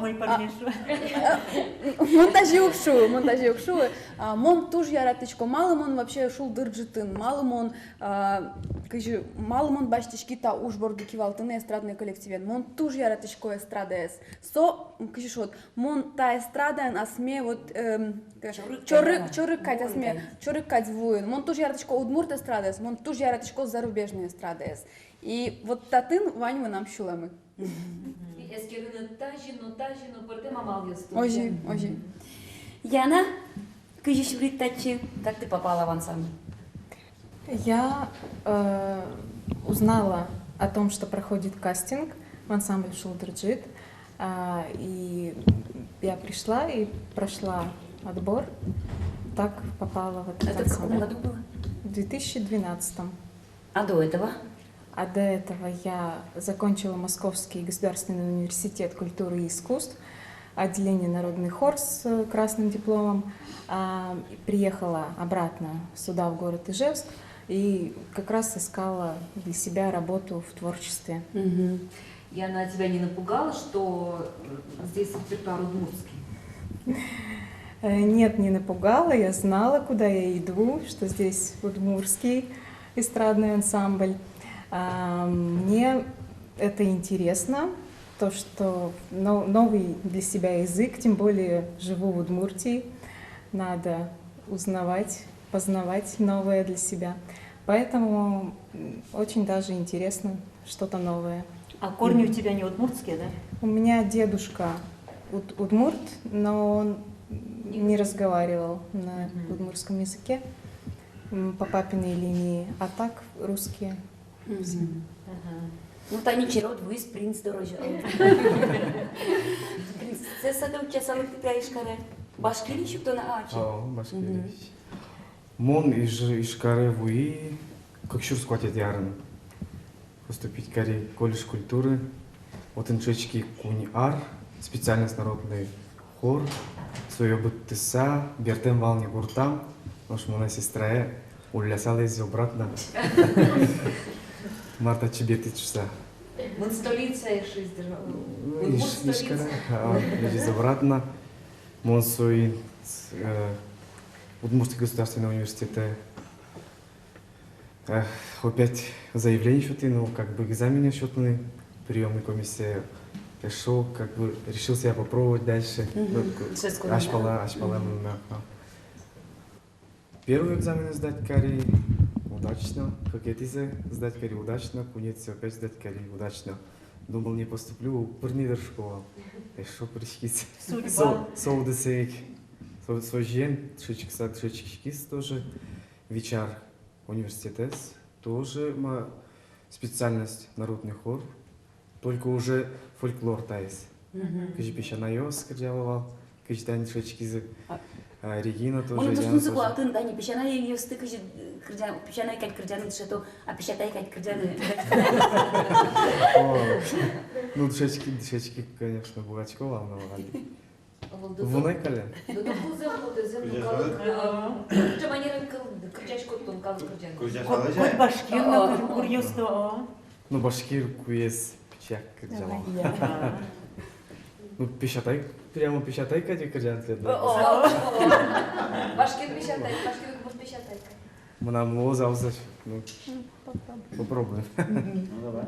мон тазьы уг шуы, мон тазьы уг шуы. А, мон туж яратӥсько, малы мон вообще шулдыр ӝытын, малы мон, а, кызьы, малы мон басьтӥськи та уж борды кивалтыны эстрадной коллективен. Мон туж яратӥсько эстрадаез. Со, м, кызьы шуод, мон та эстрадаен асме вот, эм, чорыг, чорыг кадь асме, чорыг кадь вуын. Мон туж яратӥсько удмурт эстрадаез, мон туж яратӥсько зарубежной эстрадаез. И вот татын вань мынам сюлэмы. Эскерыны тазьы но, тазьы но пӧртэм амалъёсты. Озьы, озьы. Яна, кызьы сюрид татчы, как ты попала в ансамбль? Я, э, узнала о том, что проходит кастинг в ансамбль «Шулдыр ӝыт», а, и я пришла и прошла отбор. Так попала в этот ансамбль. Это в каком году было? В две тысячи двенадцатом. А до этого? А до этого я закончила Московский государственный университет культуры и искусств, отделение народный хор с, э, красным дипломом. А, и приехала обратно сюда, в город Ижевск, и как раз искала для себя работу в творчестве. Мгм. И она тебя не напугала, что, э, здесь репертуар удмуртский? Э, нет, не напугала. Я знала, куда я иду, что здесь удмуртский эстрадный ансамбль. А, мне это интересно, то, что но-, новый для себя язык, тем более живу в Удмуртии, надо узнавать, познавать новое для себя. Поэтому, м, очень даже интересно что-то новое. А корни у тебя не удмуртские, да? У меня дедушка уд-, удмурт, но он не разговаривал на удмуртском языке, м, по папиной линии, а так русские. Мгм. Ага. Ну, тани черод вуиз принц дорозь. Принцесса да утчаса лыктӥд-а Ижкаре? Башкирысь ук тон, а, ачид? О, Башкирысь. Мгм. Мон Иж-, Ижкаре вуи кык сюрс куатетӥ арын. Поступить кари колледж культуры. Отын дышетски куинь ар, специальность народный хор. Сое быдтыса, бертэм вал ни гуртам, нош монэ сестрае улляса лэзиз обратно. Мар татчы бертӥд шуса. Мон столицае шуиз дыр. Ну, Удмурт Иж-, столица. Ижкаре, а, лэзиз обратно. Мон соин, э, Удмуртский государственный университетэ, э, опять заявление сётӥ, ну, как бы экзаменъёс сётыны, приёмной комиссие. Эшшо, как бы, решил себя попробовать дальше. Мгм. Ну, азьпала, азьпала мынам, а. Первый экзамен сдать кари удачно, кыкетӥзэ сдать кари удачно, куинетӥзэ опять сдать кари удачно. Думал, не поступлю, пырмиз дыр школа. Эшшо пыриськиз. Судьба. Со, со удысэ ик. Со, со сямен дышетскыса, дышетскиськиз тоже. Вить ар университетэз, тоже ма специальность народный хор, только уже фольклор таиз. Мгм. Кызьы песянайёс кырӟало вал, кызьы тани дышетскизы. А, а, Регина тоже, Яна тоже. Мыным туж тунсыко, отын тани песянайёсты кызьы, э, кырӟа-, песянай кадь кырӟаны дышето, а песятай кадь кырӟаны. О, ну, дышетски, дышетски, конечно, быгатӥсько вал, но али. Вунай каллен. Кылзэ, кылзэ, кылзэ, кылзэ, кылзэ. Кыӵе манерен кыл-, кырӟаськод тон калык кырӟан? Кылзэ. Ко-, коть башкир но кыр-, кырӟаськод, о. Ну, башкир куэз пичияк кырӟало. Давай, я. Ну, песятай, прямо песятай кадь кырӟан тӥледлы. О, о, о. Башкир песятай, башкир удмурт песятай. Мынам луоз-а, луоз-а, ну, попробуем. Ну, давай.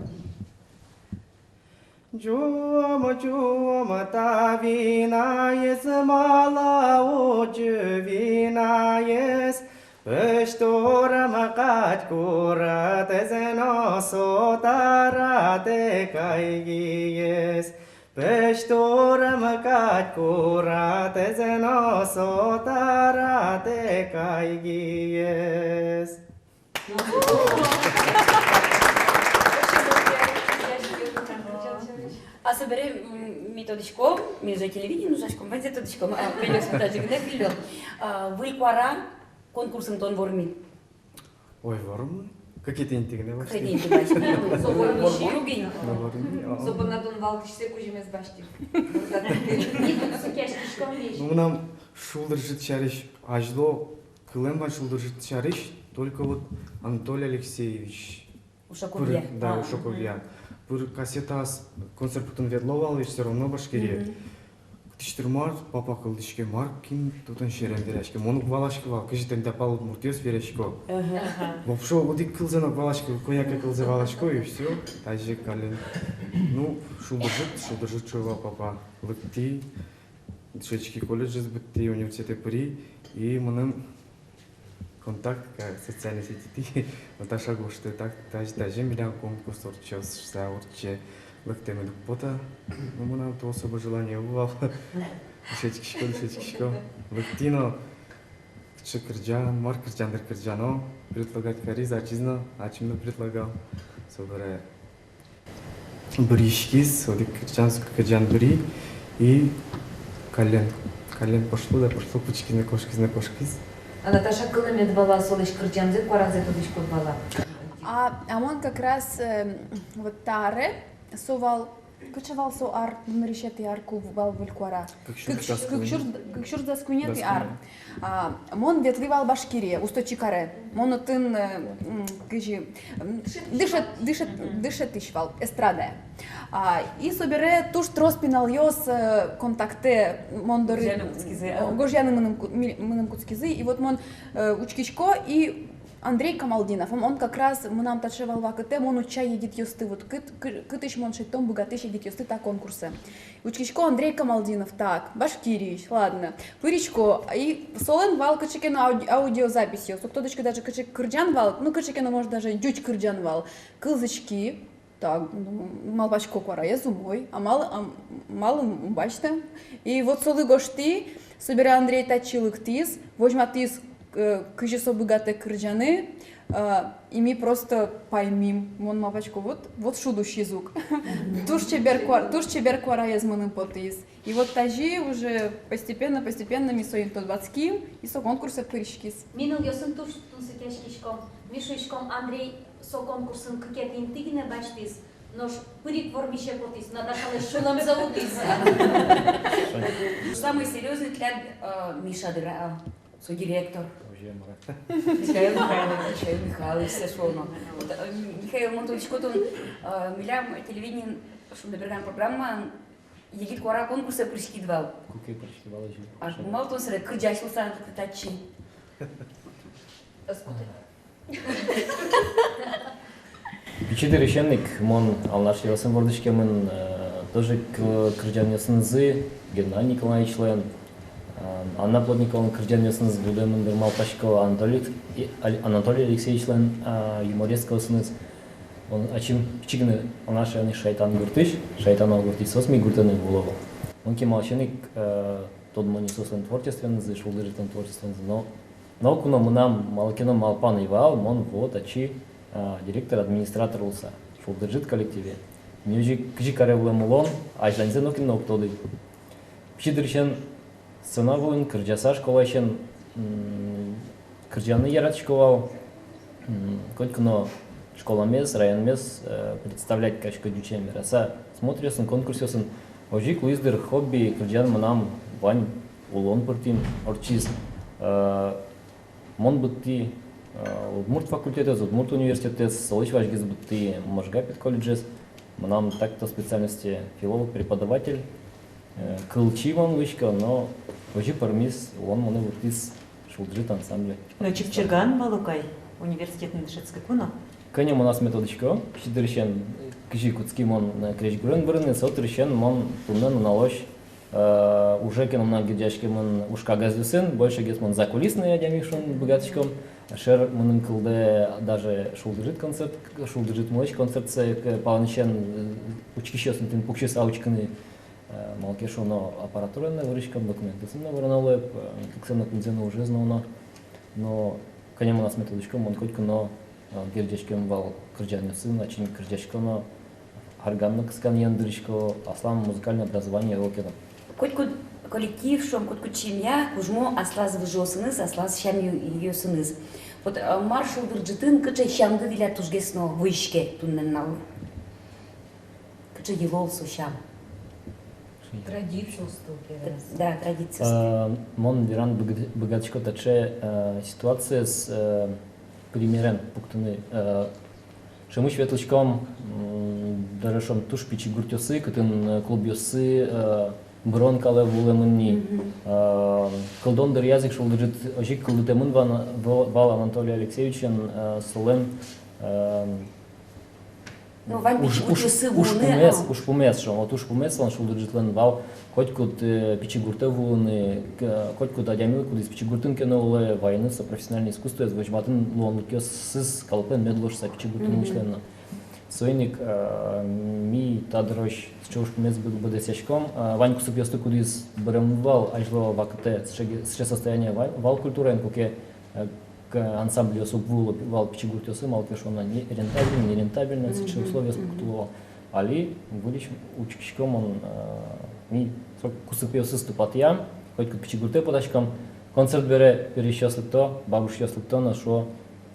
Ӟуом, ӟуом та винаез, мала уд ӟу винаез, пӧсь турым кадь курытэз но со таратэ кайгиез. Эштурмы кадь куратэзэ но со таратэ кайгиез. А собере, м, ми тодӥськом, ми же телевидениын ужаськом, ваньзэ тодӥськом, а, пенёс ми тазьы гинэ выллём. А, Выль куара конкурсын тон вормид? Ой, вормы. Кыкетӥ инты гинэ вормы. Кыкетӥ инты гинэ вормы. Со вормы. Вормы. Вормы. Со понна тон валтӥсьсэ кузьымез басьтӥд. Ми тунсыкъяськиськом весь. Ну, мынам шулдыр ӝыт сярысь азьло кылэм вань шулдыр ӝыт сярысь, только вот Анатолий Алексеевич. Ушаковъя. Пыр, да, а, Ушаковъя. Пыр кассетаос концерт потыны ветло вал, ведь всё равно Башкирие. Мгм. Кытысь тыр мар, папа кылзӥське, мар, кин татын сьӧрын вераське. Мон уг валаськы вал, кызьы тӥни та пал удмуртъёс верасько. Ага. Вообще, одӥг кылзэ но уг валаськы, кӧня ке кылзэ валасько, и всё. Тазьы каллен. Ну, шулдыр ӝыт, шулдыр ӝыт шуэ вал папа. Лыктӥ, дышетски, колледжез быттӥ, университетэ пыри, и мыным контакт, ка-, социальной сетьтӥ Наташа гожтэ, так, тазьы, тазьы милям конкурс ортчоз, шуса, ортче, лыктэмед уг поты. Ну, мынам то особо желание ӧвӧл вал. Дышетскисько, дышетскисько. Лыктӥ но, кыӵе кырӟан, мар кырӟан дыр кырӟано, предлагать кариз, ачиз но, ачим но предлагал. Собере быръиськиз, одӥг кырӟан, со кырӟан быръи, и каллен, каллен пошло да пошло, кутскиз но кошкиз, но кошкиз. А Наташа, кылэмед вал-а солэсь кырӟанзэ, куаразэ тодӥськод вал-а? А, а мон как раз, э, вот та аре, со вал, кыӵе вал со ар, нырысетӥ ар, ку вал Выль куара? Кык сюрс дас куинь. Кык сюрс, кык сюрс дас куинетӥ ар. Дас куинь. А, мон ветлӥ вал Башкирие, Усто-Чикаре. Мон отын, э, м, кызьы, м, дышет-, дышет-, дышетӥсь вал, эстрадая. А, и собере туж трос пиналъёс, э, контактэ мон доры гожъяны кутскизы, а? Гожъяны мыным ку-, ми-, мыным кутскизы. И вот мон, э, учкисько, и Андрей Камалдинов, он, он как раз мынам таӵе вал вакытэ, мон утча егитъёсты, вот кыт-, кы-, кытысь мон шедьтон быгатӥсь егитъёсты та конкурсэ. Учкисько, Андрей Камалдинов, так, Башкириысь, ладно. Пырисько, и солэн вал кыӵе ке но ауди-, аудиозаписьёс. Уг тодӥськы даже, кыӵе кырӟан вал, ну, кыӵе ке но, может, даже ӟуч кырӟан вал. Кылзӥськи, так, ну, малпасько, куараез умой, а мал-, а малы ум басьтэ. И вот солы гожтӥ, собере Андрей татчы лыктӥз, возьматӥз, э, кызьы со быгатэ кырӟаны, э, и ми просто паймим. Мон малпасько, вот, вот шуд усиз ук. Туж чебер куа-, туж чебер куараез мыным потӥз. И вот тазьы уже постепенно, постепенно ми соин тодматским, и со конкурсэ пыриськиз. Ми нылъёсын туж тунсыкъяськиськом. Ми шуиськом, Андрей со конкурсын кыкетӥ инты гинэ басьтӥз, нош пыр ик вормисе потӥз, Наташалэсь шулэмзэ утӥз. Самый серьёзный тӥляд, э, Миша дыр, а? Со директор. Озьы, мар-а. Михаил Михайлович, Михаил Михайлович, со шуоно. Вот, э, Михаил, мон тодӥсько, тон, э, милям телевидениын «Шунды берган» программаын «Егит куара» конкурсэ пыриськид вал. Куке пыриськи вал, озьы. А малы тон собере кырӟась луысал татчы? Пичи дырысен ик мон Алнаш ёросын вордӥськемын, э, тоже к-, кырӟанъёсынызы, Геннадий Николаевичлэн, э, Анна Плотниковалэн кырӟанъёсыныз будэмын дыр, малпасько, Анатолий, и, Ал-, Анатолий Алексеевичлэн, э, юморескаосыныз. Мон ачим пичи гинэ Алнаш районысь Шайтан гуртысь, Шайтан гуртысь, соос ми гуртын ӧвӧл. Мон кемалысен ик, э, тодмо ни соослэн творчествоенызы, шулдырзы тон творчествоенызы, но ноку но мынам малы ке но малпан ӧй вал, мон вот ачи, а, директор, администратор луысал шулдырзы коллективе. Нюжик кызьы каре вылэм улон, азьланьзэ нокин но уг тоды. Пичи дырысен сцена вылын кырӟаса, школаысен, м, кырӟаны яратӥсько вал, м, котьку но школамес, районмес, э, представлять карисько ӟучен вераса, смотръёсын, конкурсъёсын. Озьы ик луиз дыр, хобби кырӟан мынам вань улон пыртӥм ортчиз. Э, мон быдтӥ, э, удмурт факультетэз, удмурт университетэз, солэсь вазьгес быдтӥ Можга педколледжез. Мынам так-то специальносте филолог-преподаватель. Э, кылчи мон луисько, но озьы пӧрмиз, улон монэ вуттӥз шулдырзы ансамбле. Но чипчиган вал ук ай, университетын дышетскыку но. Кӧня мон асме тодӥсько, пичи дырысен, кызьы кутски мон, э, крезьгурен вырыны, со дырысен мон туннэ нуналозь, э, уже ке но мынам герӟаськемын уж кагазъёсын, большегес мон закулисный адями шуыны быгатӥсько. Шер мыным кылдэ даже шулдырзы концерт, шулдырзы мылысь концертсэ, э, палэнысен, э, учкисьёсын тӥни пуксьыса учкыны. Э, малы ке шуоно, аппаратураен но выриськом, документъёсын но вырыны луэ, э, кыксэ но, куиньзэ но ужез нуоно. Но кӧня мон асме тодӥсько, мон котьку но, э, герӟаськем вал кырӟанъёсын, ачим кырӟасько но, арган но кысканъя дыръясько, аслам музыкальной образование ӧвӧл ке но. Котькуд коллектив, шуом, котькуд семья кужмо аслаз выжыосыныз, аслаз сям-йылолъёсыныз. Вот, э, мар шулдыр ӝытын, кыӵе сямды тӥляд тужгес но вуиське туннэ нуналлы? Кыӵе йылол со сям? Традициосты, да, традициосты. Э, мон вераны быгат-, быгатӥсько таӵе, э, ситуациез, э, примерен пуктыны, э, Шемысь ветлӥськом, м, даже, шуом, туж пичи гуртъёсы, кытын, э, клубъёсы, э, бырон калэ вуылэмын ни. Мгм. Э, кылдон дыръяз ик шулдырыт озьы ик кылдытэмын вал, вал Анатолий Алексеевичен, э, солэн, э, ну, вань уж-, пичи уж-, гуртъёсы вуыны, ужпумез, а. Ужпумез, шуом, вот ужпумез солэн шулдырытлэн вал котькуд, э, пичи гуртэ вуыны, к-, котькуд адями, кудӥз пичи гуртын ке но улэ, вайыны со профессиональной искусствоез, возьматыны луонлыкъёсыз калыклэн, мед луоз шуса, пичи гуртын улӥсьлэн но. Соин ик, э, ми та дырозь сыӵе ужпумез бы-, быдэсъяськом, э, вань кусыпъёсты, кудӥз быремын вал азьло вакытэ, сыӵе ге-, сыӵе состояние вал, вал культураын, куке, э, к-, ансамбльёс уг вуыло вал пичи гуртъёсы, малы ке шуоно, не рентабельно, не рентабельно, сыӵе условиос пуктыло вал. Али выльысь учкисько мон, э, ми со кусыпъёсыз тупатъям, котькуд пичи гуртэ потаськом, концерт бере пересьёс лыкто, бабушъёс лыкто но шуо: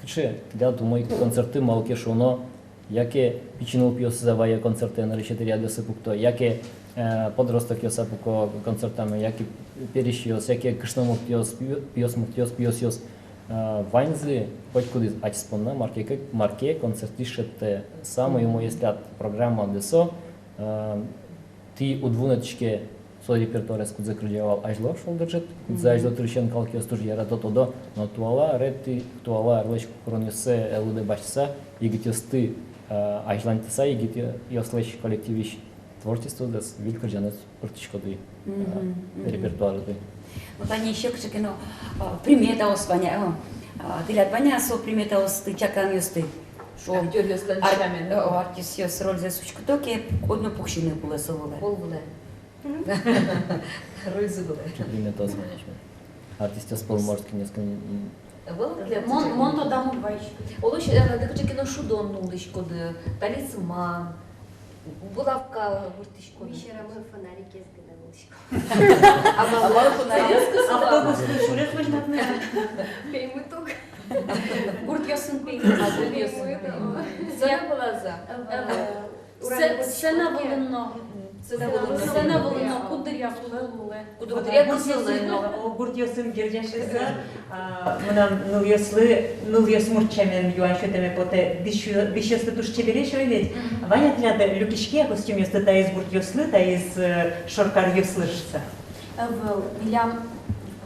«Кыӵе тӥляд умой концертты, малы ке шуоно, яке пичи нылпиосыз-а вае концертэ, нырысетӥ рядъёсы пукто, яке, э, подростокъёс-а пуко концертамы, яке пересьёс, яке кышномуртъёс, пи-, пиосмуртъёс, пиосъёс». Э, ваньзы, котькудӥз ачиз понна мар ке, мар ке концертысь шедьтэ. Самой умоез тӥляд программады со, э, тӥ уд вунэтӥське со репертуарез, кудзэ кырӟа вал азьло шулдыр ӝыт, кудзэ азьло дырысен калыкъёс туж ярато, тодо, но туала аре тӥ, туала арылэсь куронъёссэ, э, лыдэ басьтыса, егитъёсты, э, азьланьтыса, егитъёслэсь коллективысь творчествозэс, выль кырӟанэз пыртӥськоды, э, репертуарады. Вот али ещё кыӵе ке но, э, приметаос вань-а, э, э, тӥляд вань-а со приметаосты, чакланъёсты? Шуом, актёръёслэн ар-, сямен, э, артистъёс рользэс учкыто ке, одно пуксьыны кулэ со вылэ. Кулэ. Рользы вылэ. Приметаос вань-а асьме? Артистъёс пӧлын, может, кин ке но, м. Вылэ, мон, мон тодам уг вайиськы. Оло, э, тӥ кыӵе ке но шудон нуллӥськоды, талисман, булавка выртӥськоды. Ми сьӧрамы фонарикез гинэ нуллӥськом. А малы фонарик? Автобуслы шурес возьматыны. Пеймыт ук. Гуртъёсын пеймыт. А, гуртъёсын пеймыт. Сцена вылаз-а? Э, сце-, сцена вылын но. Сцена вылын но. Сцена вылын но. Куддыръя кулэ, луэ. Куддыръя кулэ, луэ. Гуртъёсын герӟаськыса, а, мынам нылъёслы, нылъёс мурт сямен юан сётэме потэ, дӥсь-, дӥсьёсты туж чебересь, ой ведь. Мгм. Вань-а тӥляд люкиське костюмъёсты таиз гуртъёслы, таиз, э, шоркаръёслы шуыса? Ӧвӧл, милям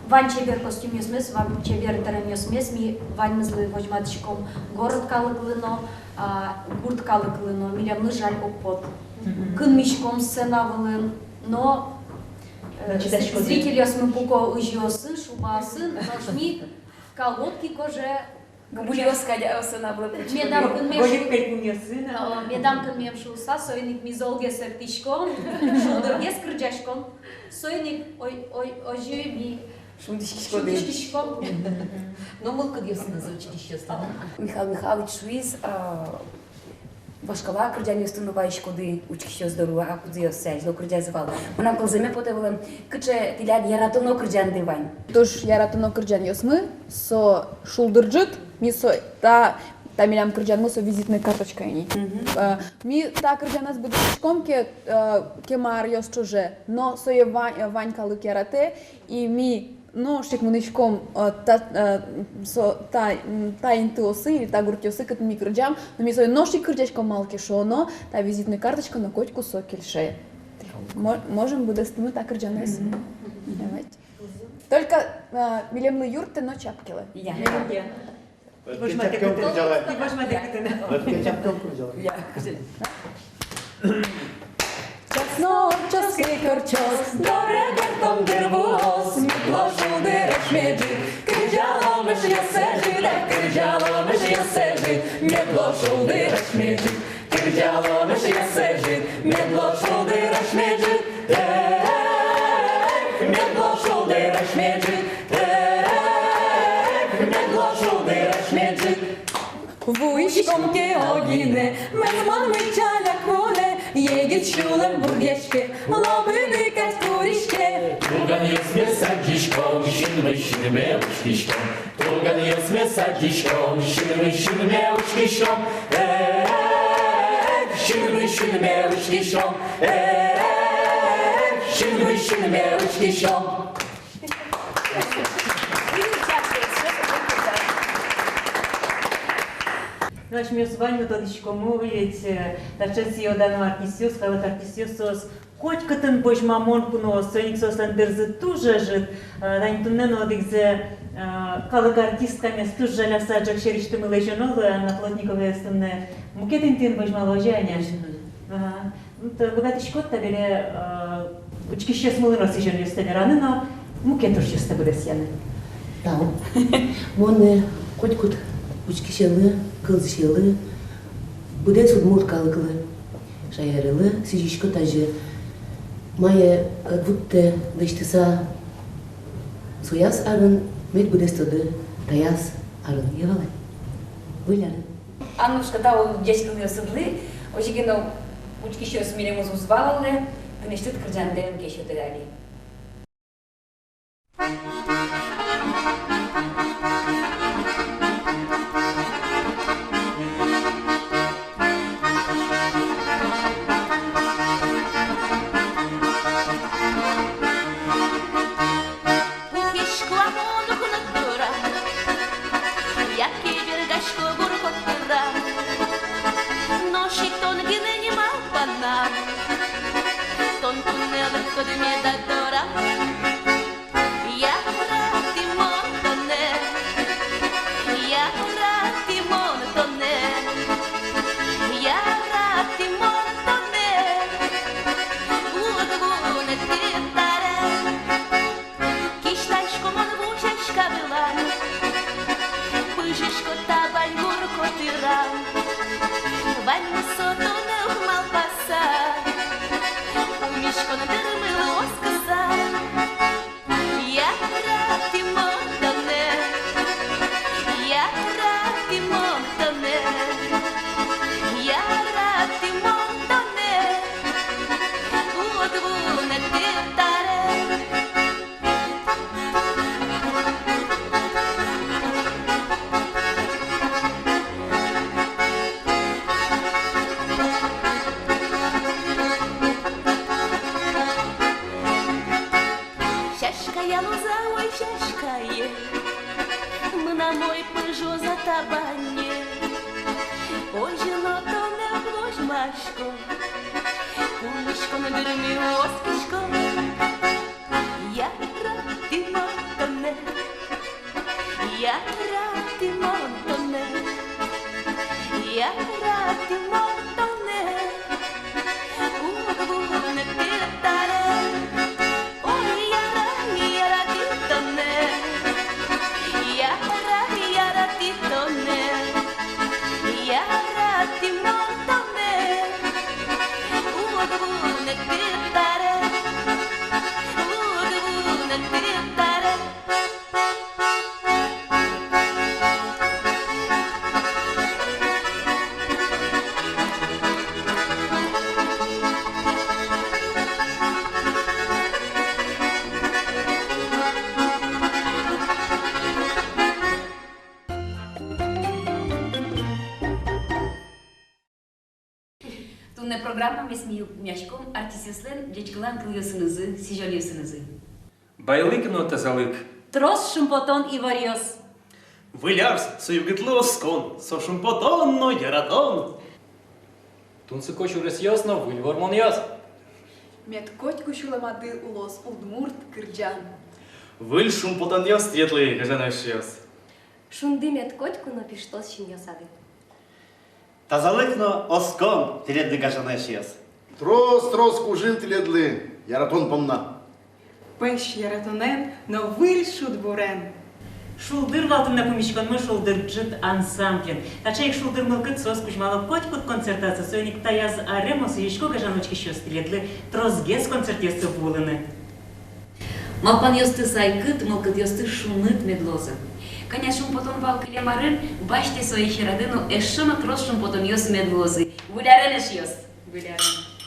вань чебер костюмъёсмес, вань чебер дэремъёсмес, ми ваньмызлы возьматӥськом, город калыклы но, а, гурт калыклы но, милемлы жаль уг поты. Мгм. Кынмиськом сцена вылын, но, э, зрительёсмы пуко ызьыосын, шубаосын, нош ми колготки кожа Губульёс кадь, э, сцена вылэ пыӵкылӥ. Медам кынме шу-, медам кынме шуыса, соин ик ми золгес эктӥськом, шулдыргес кырӟаськом. Соин ик ой, ой, озьы ми шунтӥськиськом. Шунтӥськиськом. Но мылкыдъёсыныз учкисьёслэн. Михаил Михайлович шуиз, а, вашкала кырӟанъёсты но вайиськоды учкисьёс доры, а кудзэос сое азьло кырӟазы вал. Мынам кылзэме потэ вылэм, кыӵе тӥляд яратоно кырӟанды вань? Туж яратоно кырӟанъёсмы, со «Шулдыр ӝыт», ми со, та, та милям кырӟанмы, со визитной карточка ини. Мгм. Э, ми та кырӟанэз быдэстӥськом ке, э, кема аръёс ӵоже, но сое ва-, э, вань калык яратэ, и ми нош ик мынӥськом, э, та, э, со, та, м, та интыосы или та гуртъёсы, кытын ми кырӟам, но ми сое нош ик кырӟаськом, малы ке шуоно, та визитной карточка но котьку со кельше. Мо-, можем быдэстыны та кырӟанэз. Мгм. Давайте. Только, э, милемлы юрттэ но чапкелэ. Я. Милемлы. Я. Ӧпке чапкем кырӟалэ. Ӧпке чапкем кырӟалэ. Ӧпке чапкем кырӟалэ. Я. Час но ортчоз, кык ортчоз, доре бертон дыр вуоз, мед луоз шулдыр асьме ӝыт. Кырӟалом эшъёсы ӝыт, кырӟалом эшъёсы ӝыт, мед луоз шулдыр асьме ӝыт. Кырӟалом эшъёсы ӝыт, мед луоз шулдыр асьме ӝыт. Эх, мед луоз шулдыр асьме ӝыт, эх, мед луоз шулдыр асьме ӝыт. Вуиськом ке огинэ, мӧзмонмы ӵаляк вунэ, егит сюлэм бурдъяське, лобыны кадь куриське. Туганъёсмес адӟиськом, синмысь синме учкиськом. Туганъёсмес адӟиськом, синмысь синме учкиськом. Эх, синмысь синме учкиськом. Эх, синмысь синме учкиськом. Ну, асьмеос ваньмы тодӥськомы ведь, э, таӵе сӥё-дано артистъёс, калык артистъёс, соос котькытын возьмамон куноос, соин ик соослэн дырзы туж ӧжыт. Э, тани туннэ но одӥгзэ, э, калык артисткамес туж жаляса ӝӧк сьӧрысьтымы лэзёно луэ, Анна Плотниковаез туннэ мукет интыын возьмало, озьы-а, Аня? Ага. Ну, то быгатӥськод табере, э, учкисьёсмылы но сӥзёнъёстэ вераны но мукет ужъёстэ быдэсъяны. Тау. Мон, э, котькуд учкисьлы, кылзӥсьлы, быдэс удмурт калыклы, шаерылы сӥзисько тазьы: мае, э, вуттэ лэсьтыса сояз арын, мед быдэстоды таяз арын. Йӧ вал ай. Выль арын. Аннушка, тау ӟеч кылъёсыдлы. Озьы ке но, учкисьёс милемыз уз валалэ, тынэсьтыд кырӟандэ ӧм ке сётэ али. Пукисько-а мон укно дорад, яке бергасько гурко дорад? Нош ик тон гинэ ни малпанам, тон туннэ лыктод меда дорам. Яратӥ мон тонэ, яратӥ мон тонэ, яратӥ мон тонэ, уг вунэтӥ табере. Кисьтӥсько мон вузаська вылам, пыжисько табань гурко дорам. Ваньмыз со тонэ ук малпаса, пумиськон дырмылы оскыса. Яратӥ мон тонэ, яратӥ мон тонэ, яратӥ мон тонэ, уг вунэтӥ табере. Сяськая луоз-а, ой, сяськае, мынам ой пыжоз-а табане? Озьы но тонэ возьмасько, пумиськон дырмы оскисько. Яратӥ мон тонэ, яратӥ мон тонэ, яратӥ мон тонэ, уг вунэтӥ табере. Ой, яра-, яратӥ тонэ, яра-, яратӥ тонэ, яратӥ мон тонэ, уг вунэтӥ табере, уг вунэтӥ табере. Туннэ программамес ми укмыяськом артистъёслэн ӟечкылан кылъёсынызы, сӥзёнъёсынызы. Байлык но тазалык. Трос шумпотон иворъёс. Выль арс — со югытлы оскон, со шумпотон но яратон. Тунсыко сюресъёс но выль вормонъёс. Мед котьку сюлмады улоз удмурт кырӟан. Выль шумпотонъёс тӥледлы, гажано эшъёс. Шунды мед котьку но пиштоз синъёсады. Тазалык но оскон тӥледлы, гажано эшъёс. Трос, трос кужым тӥледлы яратон понна. Пӧсь яратонэн но выль шудбурен. Шулдыр вал туннэ пумиськонмы «Шулдыр ӝыт» ансамблен. Таӵе ик шулдыр мылкыд соос кузьмало котькуд концертазы. Соин ик таяз аре мон сӥзисько, гажано учкисьёс, тӥледлы тросгес концертъёсты вуылыны. Малпанъёсты сайкыт, мылкыдъёсты шуныт мед луозы. Кӧня шумпотон вал кылем арын, басьтэ сое сьӧрады но эшшо но трос шумпотонъёс мед луозы. Выль арен, эшъёс! Выль арен!